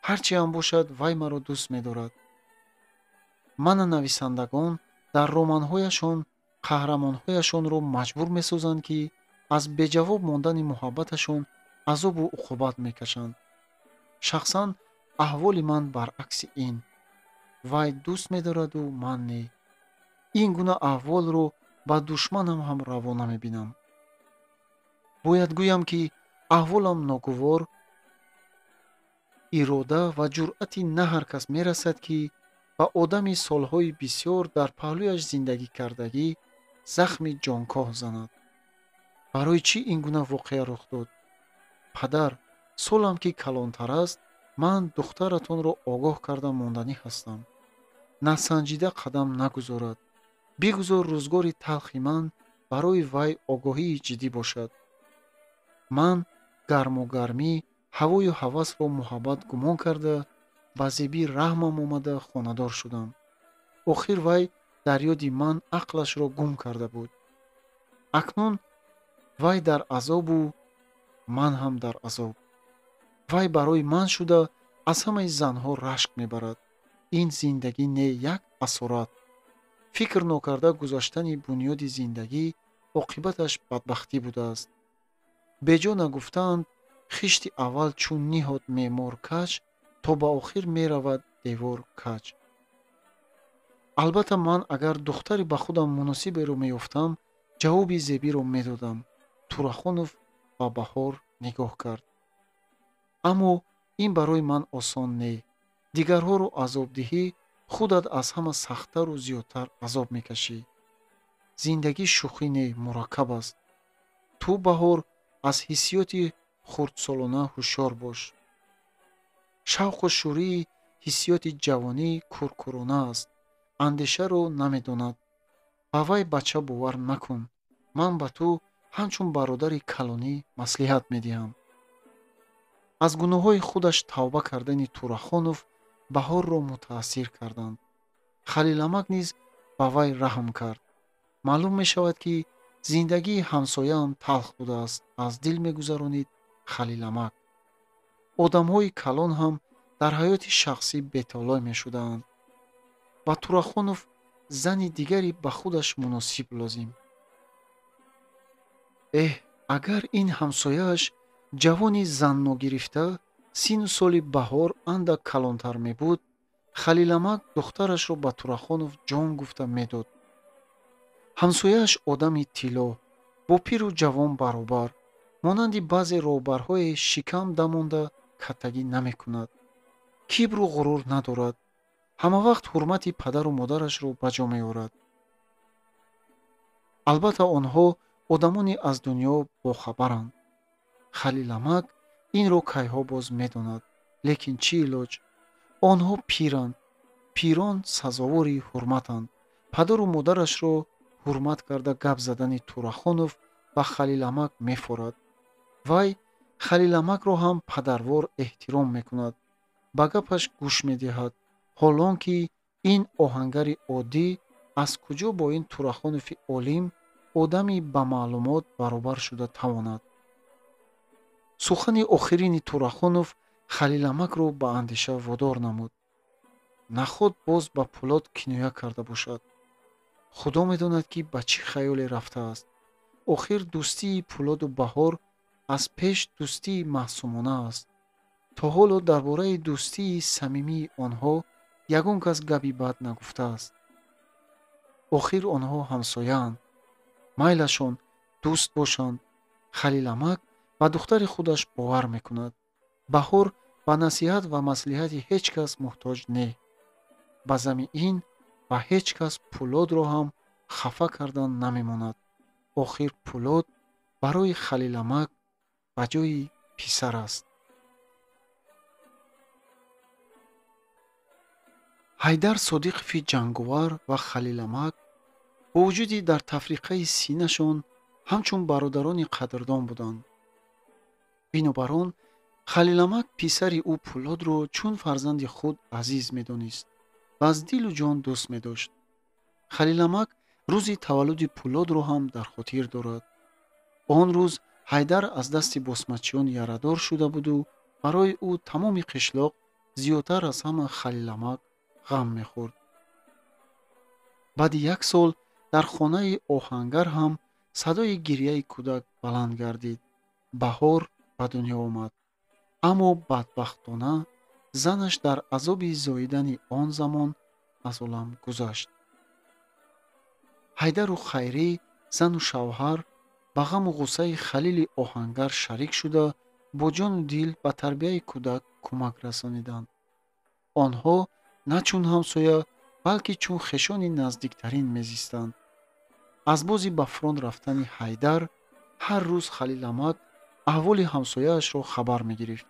Ҳарчи ҳам бошад, вай маро дӯст медорад. Мана нависандагон дар романҳояшон қаҳрамонҳояшонро маҷбур месозанд, ки аз беҷавоб мондани муҳаббаташон азобу уқубат мекашанд. Шахсан аҳволи ман баръакси ин. Вай дӯст медораду ман не. Ин гуна аҳволро ба душманам ҳам раво намебинам. Бояд гӯям, ки аҳволам ногувор, ирода ва ҷуръати на ҳар кас мерасад, ки ба одами солҳои бисёр дар паҳлӯяш зиндагӣ кардагӣ захми ҷонкоҳ занад. Барои чӣ ин гуна воқеа рух дод? Падар, солам ки калонтар аст, ман духтаратонро огоҳ карда монданӣ ҳастам. Насанҷида қадам нагузорад. Бигузор рӯзгори талхи ман барои вай огоҳии ҷиддӣ бошад. Ман гарму гармӣ, ҳавою ҳавасро муҳаббат гумон карда, ба Зебӣ раҳмам омада хонадор шудам. Охир вай дар ёди ман ақлашро гум карда буд. Акнун вай дар азобу ман ҳам дар азоб. Вай барои ман шуда аз ҳамаи занҳо рашк мебарад. Ин зиндагӣ не, як асорат. Фикр нокарда гузаштани бунёди зиндагӣ оқибаташ бадбахтӣ будааст. Беҷо нагуфтаанд, хишти аввал чун ниҳод меъмор каҷ, то ба охир меравад девор каҷ. Албатта ман агар духтари ба худам муносиберо меёфтам, ҷавоби Зебиро медодам. Турахонов ба Баҳор нигоҳ кард. Аммо ин барои ман осон не. Дигарҳоро азоб диҳӣ, худат аз ҳама сахттару зиёдтар азоб мекашӣ. Зиндагӣ шӯхӣ не, мураккаб аст. Ту, Баҳор, аз ҳиссиёти хурдсолона ҳушёр бош. Шавқу шӯрии ҳиссиёти ҷавонӣ куркӯрона аст, андешаро намедонад. Ба вай бача бовар накун. Ман ба ту ҳамчун бародари калонӣ маслиҳат медиҳам. Аз гуноҳҳои худаш тавба кардани Турахонов Баҳорро мутаассир карданд. Халиламак низ ба вай раҳм кард. Маълум мешавад, ки зиндагии ҳамсояам талх будааст, аз дил мегузаронид Халиламак. Одамҳои калон ҳам дар ҳаёти шахсӣ бетолой мешудаанд. Ба Турахонов зани дигари ба худаш муносиб лозим. Эҳ, агар ин ҳамсояаш ҷавони занногирифта сину соли Баҳор андак калонтар мебуд, Халиламак духтарашро ба Турахонов ҷон гуфта медод. Ҳамсояаш одами тилло, бо пиру ҷавон баробар, монанди баъзе роҳбарҳое шикам дамонда каттагӣ намекунад. Кибру ғурур надорад. Ҳамавақт ҳурмати падару модарашро ба ҷо меорад. Албатта онҳо одамони аз дунё бохабаранд. Халиламак инро кайҳо боз медонад, лекин чӣ илоҷ? Онҳо пиранд. Пирон сазовори ҳурматанд. Падару модарашро ҳурмат карда гап задани Турахонов ба Халиламак мефорад. Вай Халиламакро ҳам падарвор эҳтиром мекунад, ба гапаш гӯш медиҳад, ҳолон ки ин оҳангари оддӣ аз куҷо бо ин Турахонови олим, одами ба маълумот баробар шуда тавонад. Сухани охирини Турахонов Халиламакро ба андеша водор намуд. Наход боз ба Пулод киноя карда бошад. Худо медонад, ки ба чӣ хаёле рафтааст. Охир дӯстии Пулоду Баҳор аз пеш дӯстии маъсумона аст. То ҳоло дар бораи дӯстии самимии онҳо ягон кас гапи бад нагуфтааст. Охир онҳо ҳамсояанд. Майлашон дӯст бошанд. Халиламак ба духтари худаш бовар мекунад. Баҳор ба насиҳат ва маслиҳати ҳеҷ кас муҳтоҷ не. Ба зами ин ба ҳеҷ кас Пулодро ҳам хафа кардан намемонад. Охир Пулод барои Халиламак ба ҷои писар аст. Ҳайдар Содиқови ҷанговар ва Халиламак бо вуҷуди дар тафриқаи синашон ҳамчун бародарони қадрдон буданд. Бинобар он Халиламак писари ӯ Пулодро чун фарзанди худ азиз медонист ва аз дилу ҷон дӯст медошт. Халиламак рӯзи таваллуди Пулодро ҳам дар хотир дорад. Он рӯз Ҳайдар аз дасти босмачиён ярадор шуда буду барои ӯ тамоми қишлоқ зиёдтар аз ҳама Халиламак ғам мехӯрд. Баъди як сол дар хонаи оҳангар ҳам садои гирияи кӯдак баланд гардид. Баҳор ба дунё омад. Аммо бадбахтона занаш дар азоби зоидани он замон аз олам гузашт. Ҳайдару Хайрӣ, зану шавҳар, ба ғаму ғуссаи Халили оҳангар шарик шуда, бо ҷону дил ба тарбияи кӯдак кӯмак расониданд. Онҳо на чун ҳамсоя, балки чун хешони наздиктарин мезистанд. Аз бози ба фронт рафтани Ҳайдар ҳар рӯз Халиламак аҳволи ҳамсояашро хабар мегирифт.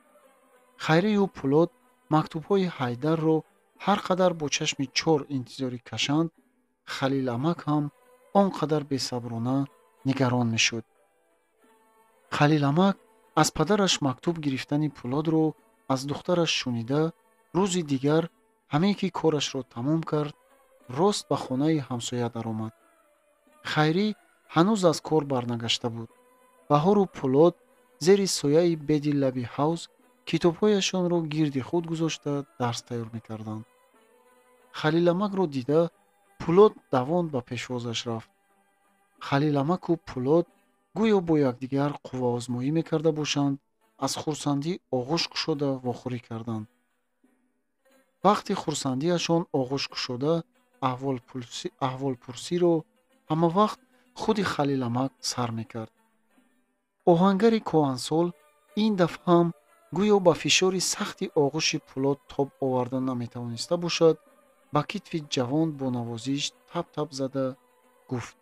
Хайрию Пулод мактубҳои Ҳайдарро ҳар қадар бо чашми чор интизорӣ кашанд, Халиламак ҳам он қадар бесаброна нигарон мешуд. Халиламак аз падараш мактуб гирифтани Пулодро аз духтараш шунида, рӯзи дигар ҳамин ки корашро тамом кард, рост ба хонаи ҳамсоя даромад. Хайрӣ ҳанӯз аз кор барнагашта буд. Баҳору Пулод зери сояи беди лаби ҳавз китобҳояшонро гирди худ гузошта дарс тайёр мекарданд. Халиламакро дида, Пулод давон ба пешвозаш рафт. Халиламаку Пулод гӯё бо якдигар қувваозмоӣ мекарда бошанд, аз хурсандӣ оғӯш кушода вохӯрӣ карданд. Вақти хурсандиашон оғӯш кушода аҳволпурсиро ҳамавақт худи Халиламак сар мекард. Оҳангари коҳансол ин дафъа ҳам гӯё ба фишори сахти оғӯши Пулод тоб оварда наметавониста бошад, ба китфи ҷавон бо навозиш тап-тап зада гуфт: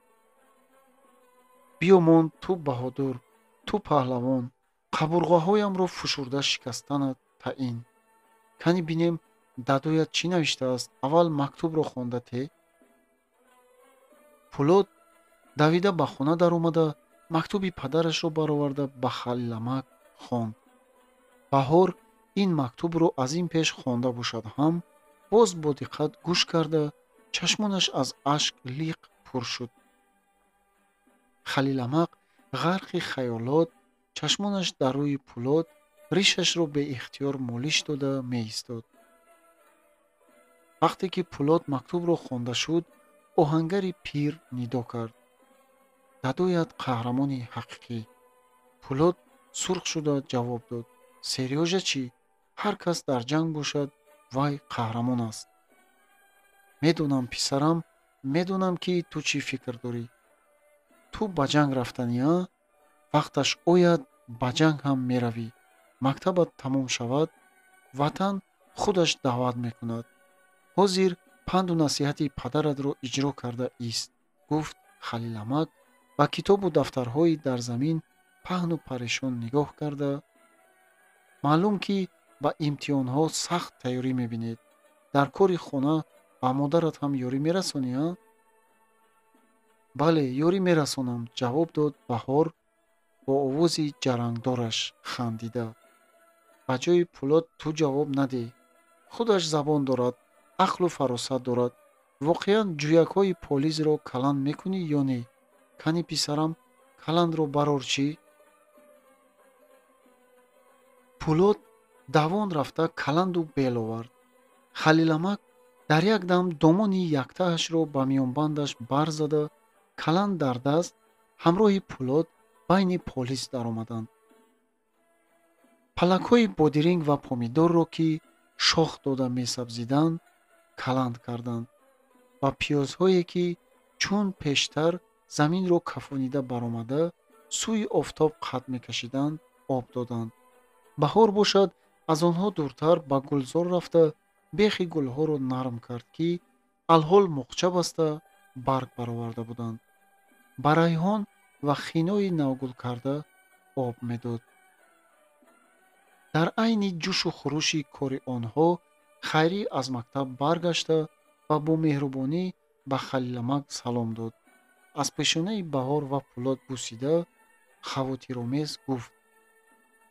биёмон ту баҳодур, ту паҳлавон, қабурғаҳоямро фушурда шикастанат таъин. Кани бинем дадоят чӣ навиштааст, аввал мактубро хонда те. Пулод давида ба хона даромада, мактуби падарашро бароварда ба Халиламак хонд. Баҳор ин мактубро аз ин пеш хонда бошад ҳам, боз бо диққат гӯш карда, чашмонаш аз ашк лиқ пур шуд. Халиламак ғарқи хаёлот, чашмонаш дар рӯи Пулод, ришашро беихтиёр молиш дода меистод. Вақте ки Пулод мактубро хонда шуд, оҳангари пир нидо кард: дадоят қаҳрамони ҳақиқӣ. Пулод сурх шуда ҷавоб дод: Серёжа чӣ? Ҳар кас дар ҷанг бошад, вай қаҳрамон аст. Медонам, писарам, медонам, ки ту чӣ фикр дорӣ. Ту ба ҷанг рафтанӣ, а? Вақташ ояд, ба ҷанг ҳам меравӣ. Мактабат тамом шавад, ватан худаш даъват мекунад. Ҳозир панду насиҳати падаратро иҷро карда ист, гуфт Халиламак ба китобу дафтарҳои дар замин паҳну парешон нигоҳ карда. Маълум, ки ба имтиҳонҳо сахт тайёрӣ мебинед. Дар кори хона ба модарат ҳам ёрӣ мерасонӣ, а? Бале, ёрӣ мерасонам, ҷавоб дод Баҳор бо овози ҷарангдораш хандида. Ба ҷои Пулод ту ҷавоб надеҳ. Худаш забон дорад, ақлу фаросат дорад. Воқеан ҷӯякҳои полизро каланд мекунӣ ё не? Кани писарам, каландро барор чӣ? Пулод давон рафта каланду бел овард. Халиламак дар як дам домони яктаашро ба миёнбандаш бар зада, каланд дар даст ҳамроҳи Пулод байни полис даромаданд. Палакҳои бодиринг ва помидорро, ки шох дода месабзиданд, каланд карданд ва пиёзҳое, ки чун пештар заминро кафонида баромада сӯи офтоб қад мекашиданд, об доданд. Баҳор бошад аз онҳо дуртар ба гулзор рафта бехи гулҳоро нарм кард, ки алҳол муқча баста барг бароварда буданд. Ба райҳон ва хинои навгулкарда об медод. Дар айни ҷӯшу хурӯши кори онҳо Хайрӣ аз мактаб баргашта ва бо меҳрубонӣ ба Халиламак салом дод. Аз пешонаи Баҳор ва Пулод бусида, хавотиромез гуфт: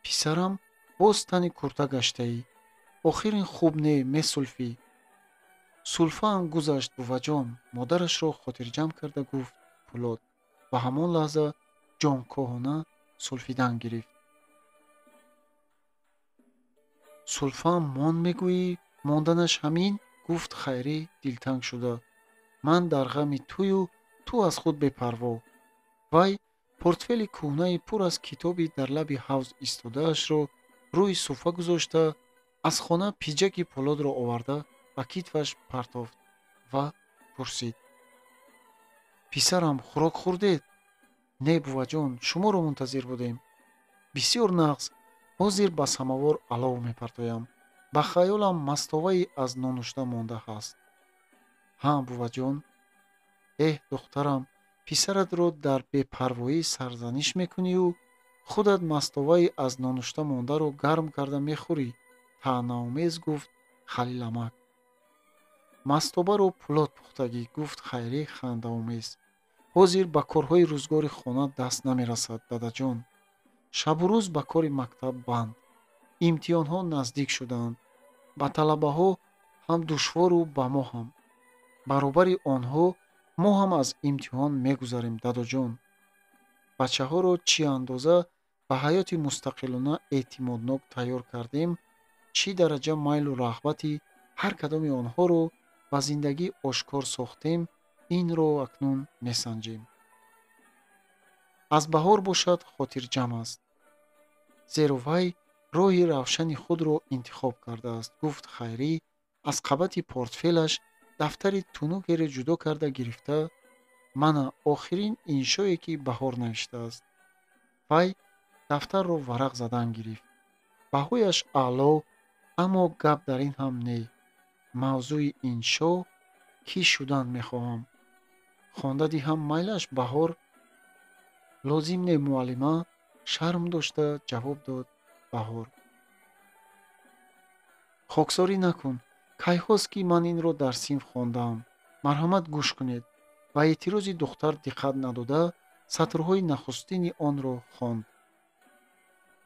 писарам, боз тани курта гаштаӣ. Охир ин хуб не, месулфӣ. Сулфаам гузашт, буваҷон, модарашро хотирҷамъ карда гуфт Пулод ва ҳамон лаҳза ҷонкоҳона сулфидан гирифт. Сулфаам монд мегӯӣ, монданаш ҳамин? Гуфт Хайрӣ дилтанг шуда. Ман дар ғами тую, ту аз худ бепарво. Вай портфели кӯҳнаи пур аз китоби дар лаби ҳавз истодаашро рӯи суфа гузошта, аз хона пиҷаки Пулодро оварда ба китфаш партофт ва пурсид: писарам, хӯрок хӯрдед? Не, буваҷон, шуморо мунтазир будем. Бисёр нағз, ҳозир ба самовор алов мепартоям. Ба хаёлам мастовае аз нонушта монда ҳаст. Ҳа, буваҷон. Эҳ, духтарам, писаратро дар бепарвоӣ сарзаниш мекунию худат мастоваи аз нонушта мондаро гарм карда мехӯрӣ, таънаомез гуфт Халиламак. Мастобаро Пулод пухтагӣ, гуфт Хайрӣ хандаомез. Ҳозир ба корҳои рӯзгори хона даст намерасад, дадаҷон. Шабу рӯз ба кори мактаб банд. Имтиҳонҳо наздик шудаанд. Ба талабаҳо ҳам душвору ба мо ҳам. Баробари онҳо мо ҳам аз имтиҳон мегузарем, дадоҷон. Бачаҳоро чӣ андоза ба ҳаёти мустақилона эътимоднок тайёр кардем, чӣ дараҷа майлу рағбати ҳар кадоми онҳоро ба зиндагӣ ошкор сохтем, инро акнун месанҷем. Аз Баҳор бошад хотирҷамъ аст, зеро вай роҳи равшани худро интихоб кардааст, гуфт Хайрӣ аз қабати портфелаш дафтари тунукеро ҷудо карда гирифта. Мана охирин иншое, ки Баҳор навиштааст. Вай дафтарро варақ задан гирифт. Баҳояш аъло, аммо гап дар ин ҳам не. Мавзӯи иншо кӣ шудан мехоҳам. Хонда диҳам майлаш, Баҳор? Лозим не, муаллима, шарм дошта ҷавоб дод Баҳор. Хоксорӣ накун. Кайҳост, ки ман инро дар синф хондаам. Марҳамат, гӯш кунед. Ба эътирози духтар диққат надода, сатрҳои нахустини онро хонд.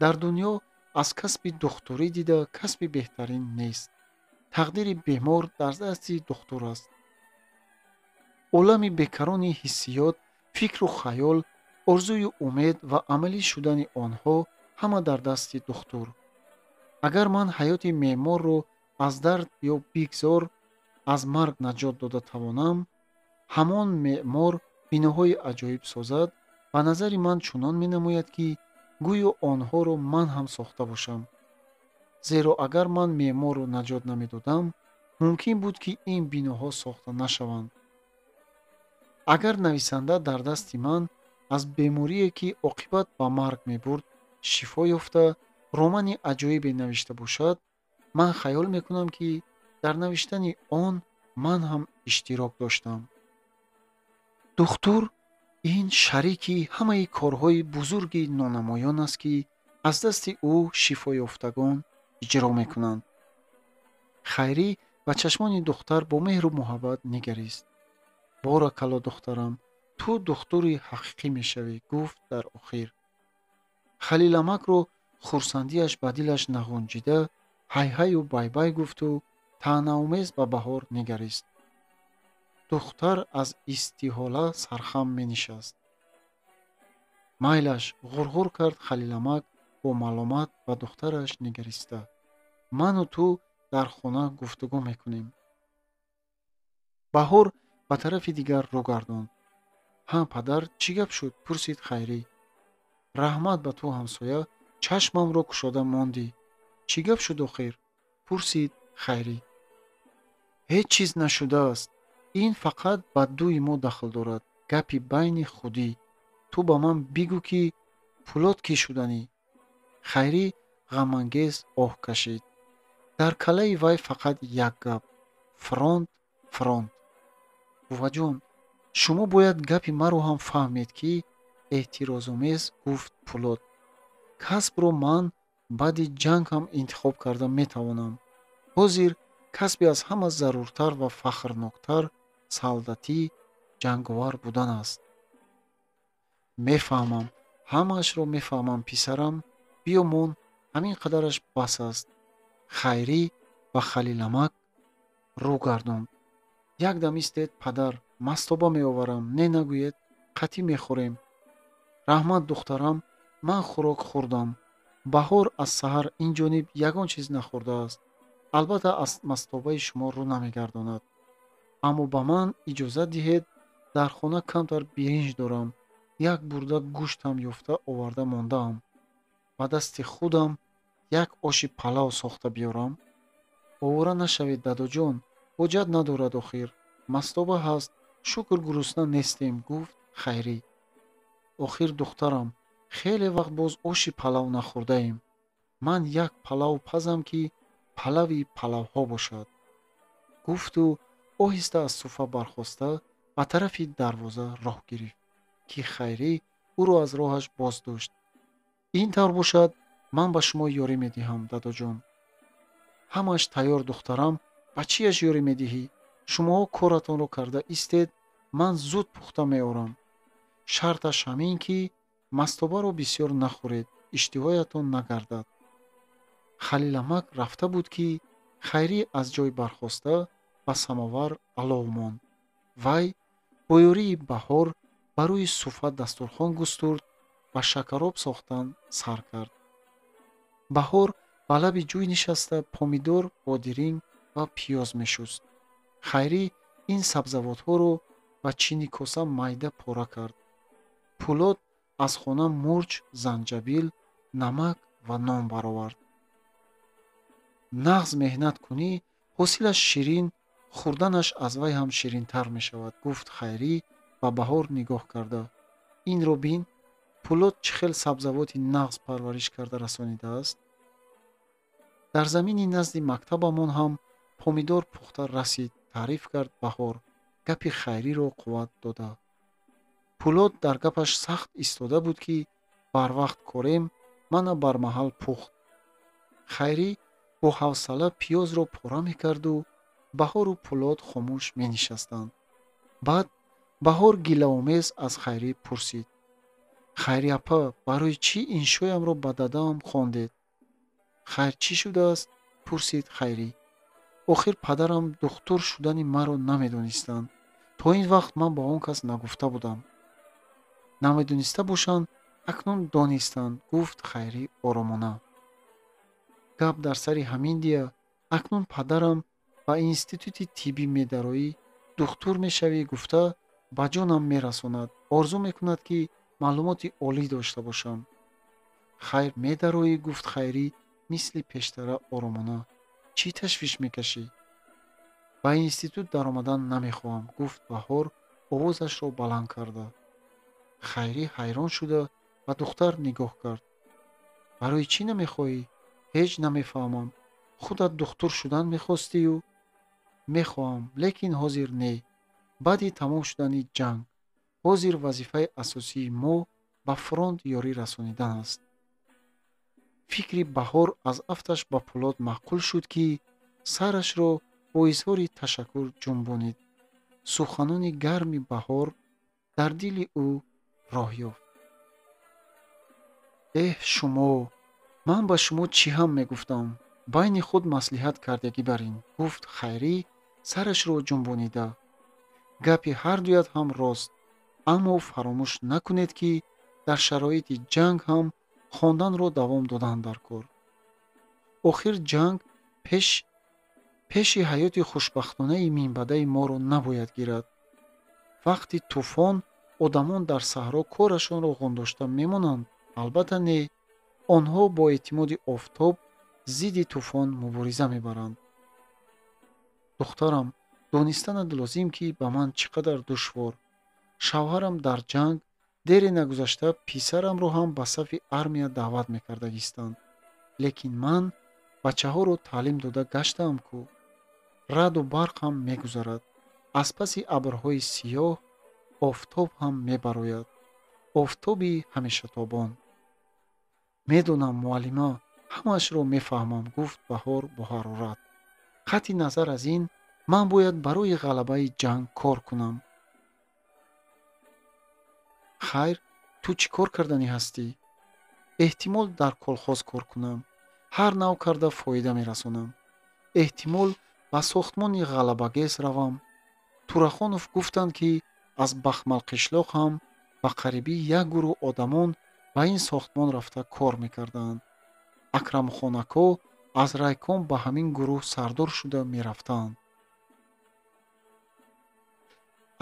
Дар дунё аз касби духтурӣ дида касби беҳтарин нест. Тақдири бемор дар дасти духтур аст. Олами бекарони ҳиссиёт, фикру хаёл, орзую умед ва амалӣ шудани онҳо ҳама дар дасти духтур. Агар ман ҳаёти меъморро аз дард ё бигзор аз марг наҷот дода тавонам, ҳамон меъмор биноҳои аҷоиб созад, ба назари ман чунон менамояд, ки гӯё онҳоро ман ҳам сохта бошам. Зеро агар ман меъморро наҷот намедодам, мумкин буд, ки ин биноҳо сохта нашаванд. Агар нависанда дар дасти ман аз беморие, ки оқибат ба марг мебурд, шифо ёфта, романи аҷоибе навишта бошад, ман хаёл мекунам, ки дар навиштани он ман ҳам иштирок доштам. Духтур ин шарики ҳамаи корҳои бузурги нонамоён аст, ки аз дасти ӯ шифоёфтагон иҷро мекунанд. Хайрӣ ба чашмони духтар бо меҳру муҳаббат нигарист. Боракалло, духтарам, ту духтури ҳақиқӣ мешавӣ, гуфт дар охир. Халиламакро хурсандиаш ба дилаш нағунҷида, ҳайҳаю байбай гуфту таънаомез ба Баҳор нигарист. Духтар аз истиҳола сархам менишаст. Майлаш, ғурғур кард Халиламак бо маломат ба духтараш нигариста. Ману ту дар хона гуфтугӯ мекунем. Баҳор ба тарафи дигар рӯ гардонд. Ҳа, падар, чӣ гап шуд? Пурсид Хайрӣ. Раҳмат ба ту, ҳамсоя, чашмамро кушода мондӣ. Чӣ гап шуд охир? Пурсид Хайрӣ. Ҳеҷ чиз нашудааст. Ин фақат ба дуи мо дахл дорад. Гапи байни худӣ. Ту ба ман бигӯ, ки Пулод кӣ шуданӣ? Хайрӣ ғамангез оҳ кашид. Дар калаи вай фақат як гап: фронт, фронт. Буваҷон, шумо бояд гапи маро ҳам фаҳмед, ки эътирозомез гуфт Пулод. Касбро ман баъди ҷанг ҳам интихоб карда метавонам. Ҳозир касби аз ҳама заруртар ва фахрноктар солдатӣ, ҷанговар будан аст. Мефаҳмам, ҳамаашро мефаҳмам, писарам. Биё мон, ҳамин қадараш бас аст. Хайрӣ ба Халиламак рӯ гардонд. Як дам истед, падар, мастоба меоварам. Не нагӯед, қатъӣ мехӯрем. Раҳмат, духтарам, ман хӯрок хӯрдам. Баҳор аз саҳар ин ҷониб ягон чиз нахӯрдааст. Албатта аз мастобаи шумо рӯ намегардонад. Аммо ба ман иҷозат диҳед, дар хона камтар биринҷ дорам. Як бурда гӯштам ёфта оварда мондаам. Ба дасти худам як оши палав сохта биёрам. Овора нашавед, дадоҷон, ҳоҷат надорад охир. Мастоба ҳаст, шукр гурусна нестем, гуфт Хайрӣ. Охир, духтарам, хеле вақт боз оши палав нахӯрдаем. Ман як палав пазам, ки палави палавҳо бошад. Гуфту оҳиста аз суфа бархоста ба тарафи дарвоза роҳ гирифт, ки Хайрӣ ӯро аз роҳаш боздошт. Ин тавр бошад, ман ба шумо ёрӣ медиҳам, дадоҷон. Ҳамааш тайёр, духтарам, ба чияш ёрӣ медиҳӣ? Шумоҳо коратонро карда истед, ман зуд пухта меорам. Шарташ ҳамин, ки мастобаро бисёр нахӯред, иштиҳоятон нагардад. Халиламак рафта буд, ки Хайрӣ аз ҷой бархоста ба самовар алов монд. Вай бо ёрии Баҳор ба рӯи суфа дастурхон густурд ва шакароб сохтан сар кард. Баҳор ба лаби ҷӯй нишаста помидор, бодиринг ва пиёз мешуст. Хайрӣ ин сабзавотҳоро ба чини коса майда пора кард. Пулод аз хона мурч, занҷабил, намак ва нон баровард. Нағз меҳнат кунӣ, ҳосилаш ширин, хӯрданаш аз вай ҳам ширинтар мешавад, гуфт Хайрӣ ба Баҳор нигоҳ карда. Инро бин, Пулод чӣ хел сабзавоти нағз парвариш карда расонидааст. Дар замини назди мактабамон ҳам помидор пухта расид, таъриф кард Баҳор, гапи Хайриро қувват дода. Пулод дар гапаш сахт истода буд, ки барвақт корем, мана бармаҳал пухт. Хайрӣ бо ҳавсала пиёзро пора мекарду Баҳору Пулод хомӯш менишастанд. Баъд Баҳор гилаомез аз Хайрӣ пурсид: Хайри апа, барои чӣ иншоямро ба дадаам хондед? Хайр, чӣ шудааст? Пурсид Хайрӣ. Охир падарам духтур шудани маро намедонистанд. То ин вақт ман ба он кас нагуфта будам. Намедониста бошанд, акнун донистанд, гуфт Хайрӣ оромона. Гап дар сари ҳамин дия, акнун падарам ба институти тиббӣ медароӣ, духтур мешавӣ гуфта ба ҷонам мерасонад, орзу мекунад, ки маълумоти олӣ дошта бошам. Хайр, медароӣ, гуфт Хайрӣ мисли пештара оромона. Чӣ ташвиш мекашӣ? Ба институт даромадан намехоҳам, гуфт Баҳор овозашро баланд карда. Хайрӣ ҳайрон шуда ба духтар нигоҳ кард. Барои чӣ намехоҳӣ? Ҳеҷ намефаҳмам. Худат духтур шудан мехостию? Мехоҳам, лекин ҳозир не. Баъди тамом шудани ҷанг. Ҳозир вазифаи асосии мо ба фронт ёрӣ расонидан аст. Фикри Баҳор аз афташ ба Пулод маъқул шуд, ки сарашро бо изҳори ташаккур ҷунбонид. Суханони гарми Баҳор дар дили ӯ роҳ ёфт. Эҳ, шумо! Ман ба шумо чӣ ҳам мегуфтам? Байни худ маслиҳат кардагӣ бар ин, гуфт Хайрӣ сарашро ҷунбонида. Гапи ҳардуят ҳам рост, аммо фаромӯш накунед, ки дар шароити ҷанг ҳам хонданро давом додан дар кор. Охир ҷанг пеши ҳаёти хушбахтонаи минбаъдаи моро набояд гирад. Вақти тӯфон одамон дар саҳро корашонро ғундошта мемонанд? Албатта не. Онҳо бо эътимоди офтоб зидди тӯфон мубориза мебаранд. Духтарам, донистанат лозим, ки ба ман чӣ қадар душвор. Шавҳарам дар ҷанг, дере нагузашта писарамро ҳам ба сафи армия даъват мекардагистанд. Лекин ман бачаҳоро таълим дода гаштаам ку. Раъду барқ ҳам мегузарад. Аз паси абрҳои сиёҳ офтоб ҳам мебарояд. Офтоби ҳамешатобон. Медонам, муаллима, ҳамаашро мефаҳмам, гуфт Баҳор бо ҳарорат. Қатъи назар аз ин, ман бояд барои ғалабаи ҷанг кор кунам. Хайр, ту чӣ кор карданӣ ҳастӣ? Эҳтимол дар колхоз кор кунам. Ҳар нав карда фоида мерасонам. Эҳтимол ба сохтмони ғалабагез равам. Турахонов гуфтанд, ки аз Бахмалқишлоқ ҳам ба қарибӣ як гурӯҳ одамон ба ин сохтмон рафта кор мекарданд. Акрамхонако аз райком ба ҳамин гурӯҳ сардор шуда мерафтанд.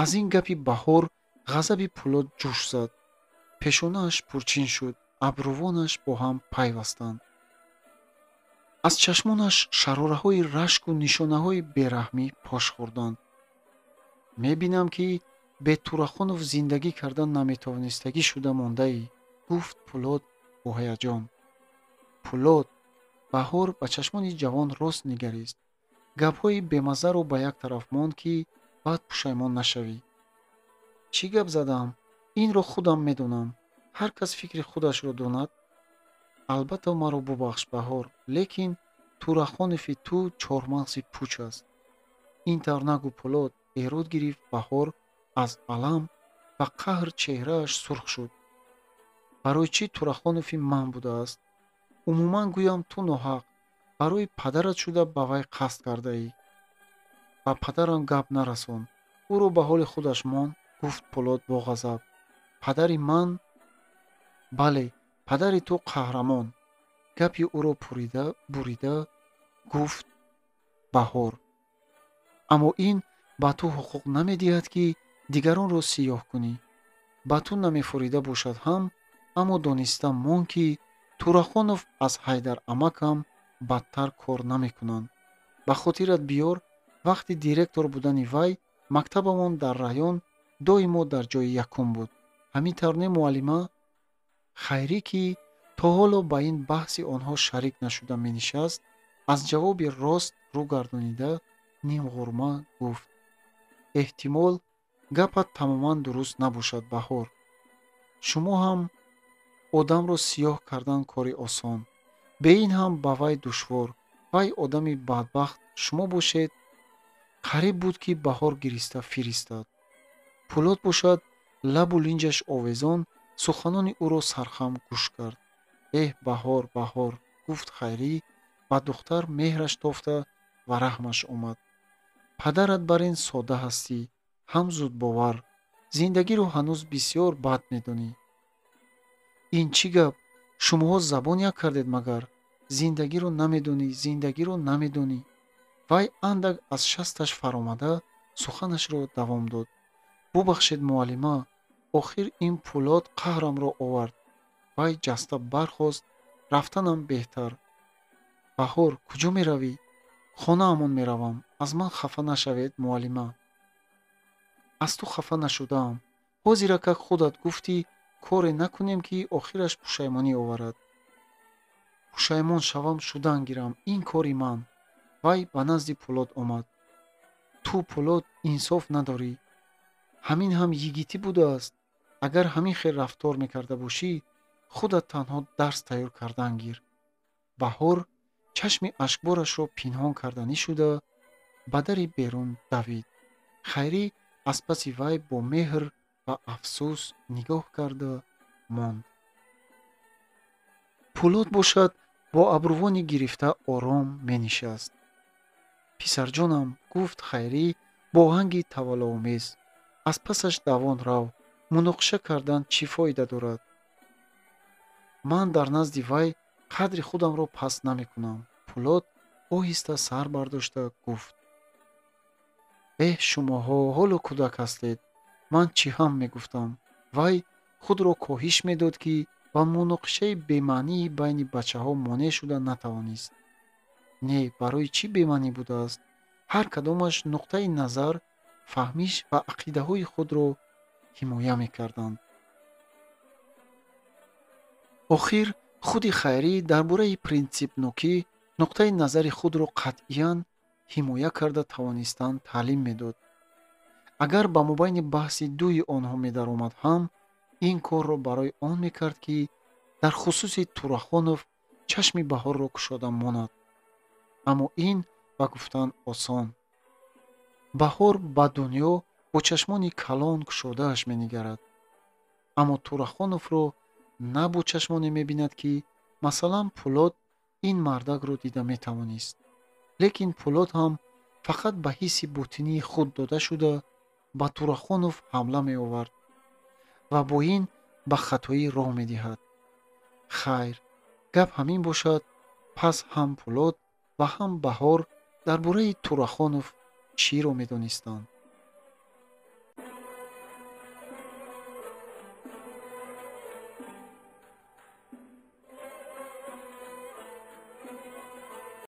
Аз ин гапи Баҳор ғазаби Пулод ҷӯш зад. Пешонааш пурчин шуд, абрувонаш бо ҳам пайвастанд. Аз чашмонаш шарораҳои рашку нишонаҳои бераҳмӣ пош хӯрданд. Мебинам, ки бе Турахонов зиндагӣ кардан наметавонистагӣ шуда мондаӣ, гуфт Пулод бо ҳаяҷон. Пулод, Баҳор ба чашмони ҷавон рост нигарист. Гапҳои бемаззаро ба як тараф монд, ки баъд пушаймон нашавӣ. Чӣ гап задам? Инро худам медонам. Ҳар кас фикри худашро донад. Албатта маро бубахш, Баҳор, лекин Турахонови ту чормағзи пуч аст. Ин тавр нагӯ, Пулод, эрод гирифт Баҳор аз алам ва қаҳр чеҳрааш сурх шуд. Барои чӣ Турахонови ман будааст? Умуман гӯям, ту ноҳақ, барои падарат шуда ба вай қасд кардаӣ. Ба падарам гап нарасон, ӯро ба ҳоли худаш мон, гуфт Пулод бо ғазаб. Падари ман? Бале, падари ту қаҳрамон. Гапи ӯро бурида гуфт Баҳор. Аммо ин ба ту ҳуқуқ намедиҳад, ки дигаронро сиёҳ кунӣ. Ба ту намефорида бошад ҳам, аммо дониста мон, ки Турахонов аз Ҳайдар амакам бадтар кор намекунанд. Ба хотират биёр, вақти директор будани вай мактабамон дар район доимо дар ҷои якум буд. Ҳамин тавр не, муаллима? Хайрӣ, ки то ҳоло ба ин баҳси онҳо шарик нашуда менишаст, аз ҷавоби рост рӯ гардонида нимғурма гуфт: эҳтимол гапат тамоман дуруст набошад, Баҳор. Шумо ҳам одамро сиёҳ кардан кори осон. Бе ин ҳам ба вай душвор. Вай одами бадбахт, шумо бошед. Қариб буд, ки Баҳор гириста фиристад. Пулод бошад, лабу линҷаш овезон суханони ӯро сархам гӯш кард. Эҳ, Баҳор, Баҳор, гуфт Хайрӣ, ба духтар меҳраш тофта ва раҳмаш омад. Падарат бар ин сода ҳастӣ, ҳам зудбовар. Зиндагиро ҳанӯз бисёр бад медонӣ. Ин чӣ гап? Шумоҳо забон як кардед магар? Зиндагиро намедонӣ, зиндагиро намедонӣ. Вай андак аз шасташ фаромада суханашро давом дод. Бубахшед, муаллима, охир ин Пулод қаҳрамро овард. Вай ҷаста бархост, рафтанам беҳтар. Баҳор, куҷо меравӣ? Хонаамон меравам. Аз ман хафа нашавед, муаллима. Аз ту хафа нашудаам. Ҳозиракак худат гуфтӣ, коре накунем, ки охираш пушаймонӣ оварад. Пушаймон шавам, шудан гирам. Ин кори ман. Вай ба назди Пулод омад. Ту, Пулод, инсоф надорӣ. Ҳамин ҳам йигитӣ будааст. Агар ҳамин хел рафтор мекарда бошӣ, худат танҳо дарс тайёр кардан гир. Баҳор чашми ашкборашро пинҳон карданӣ шуда, ба дари берун давид. Хайрӣ аз паси вай бо меҳр ва афсӯс нигоҳ карда монд. Пулод бошад, бо абрувони гирифта ором менишаст. Писарҷонам, гуфт Хайрӣ бо оҳанги таваллоомез, аз пасаш давон рав, муноқиша кардан чӣ фоида дорад? Ман дар назди вай қадри худамро паст намекунам. Пулод оҳиста сар бардошта гуфт: эҳ, шумоҳо ҳоло кӯдак ҳастед. Ман чӣ ҳам мегуфтам? Вай худро коҳиш медод, ки ба муноқишаи бемаънии байни бачаҳо монеъ шуда натавонист. Не, барои чӣ бемаънӣ будааст? Ҳар кадомаш нуқтаи назар, фаҳмиш ва ақидаҳои худро ҳимоя мекарданд. Охир худи Хайрӣ дар бораи принсипнокӣ нуқтаи назари худро қатъиян ҳимоя карда тавонистан таълим медод. Агар ба мобайни баҳси дуи онҳо медаромад ҳам, ин корро барои он мекард, ки дар хусуси Турахонов чашми Баҳорро кушода монад. Аммо ин ба гуфтан осон. Баҳор ба дунё бо чашмони калон кушодааш менигарад. Аммо Турахоновро на бо чашмоне мебинад, ки масалан Пулод ин мардакро дида метавонист. Лекин Пулод ҳам фақат ба ҳисси ботинии худ дода шуда ба Турахонов ҳамла меовард ва бо ин ба хатоӣ роҳ медиҳад. Хайр, гап ҳамин бошад, пас ҳам Пулод ва ҳам Баҳор дар бораи Турахонов чиро медонистанд?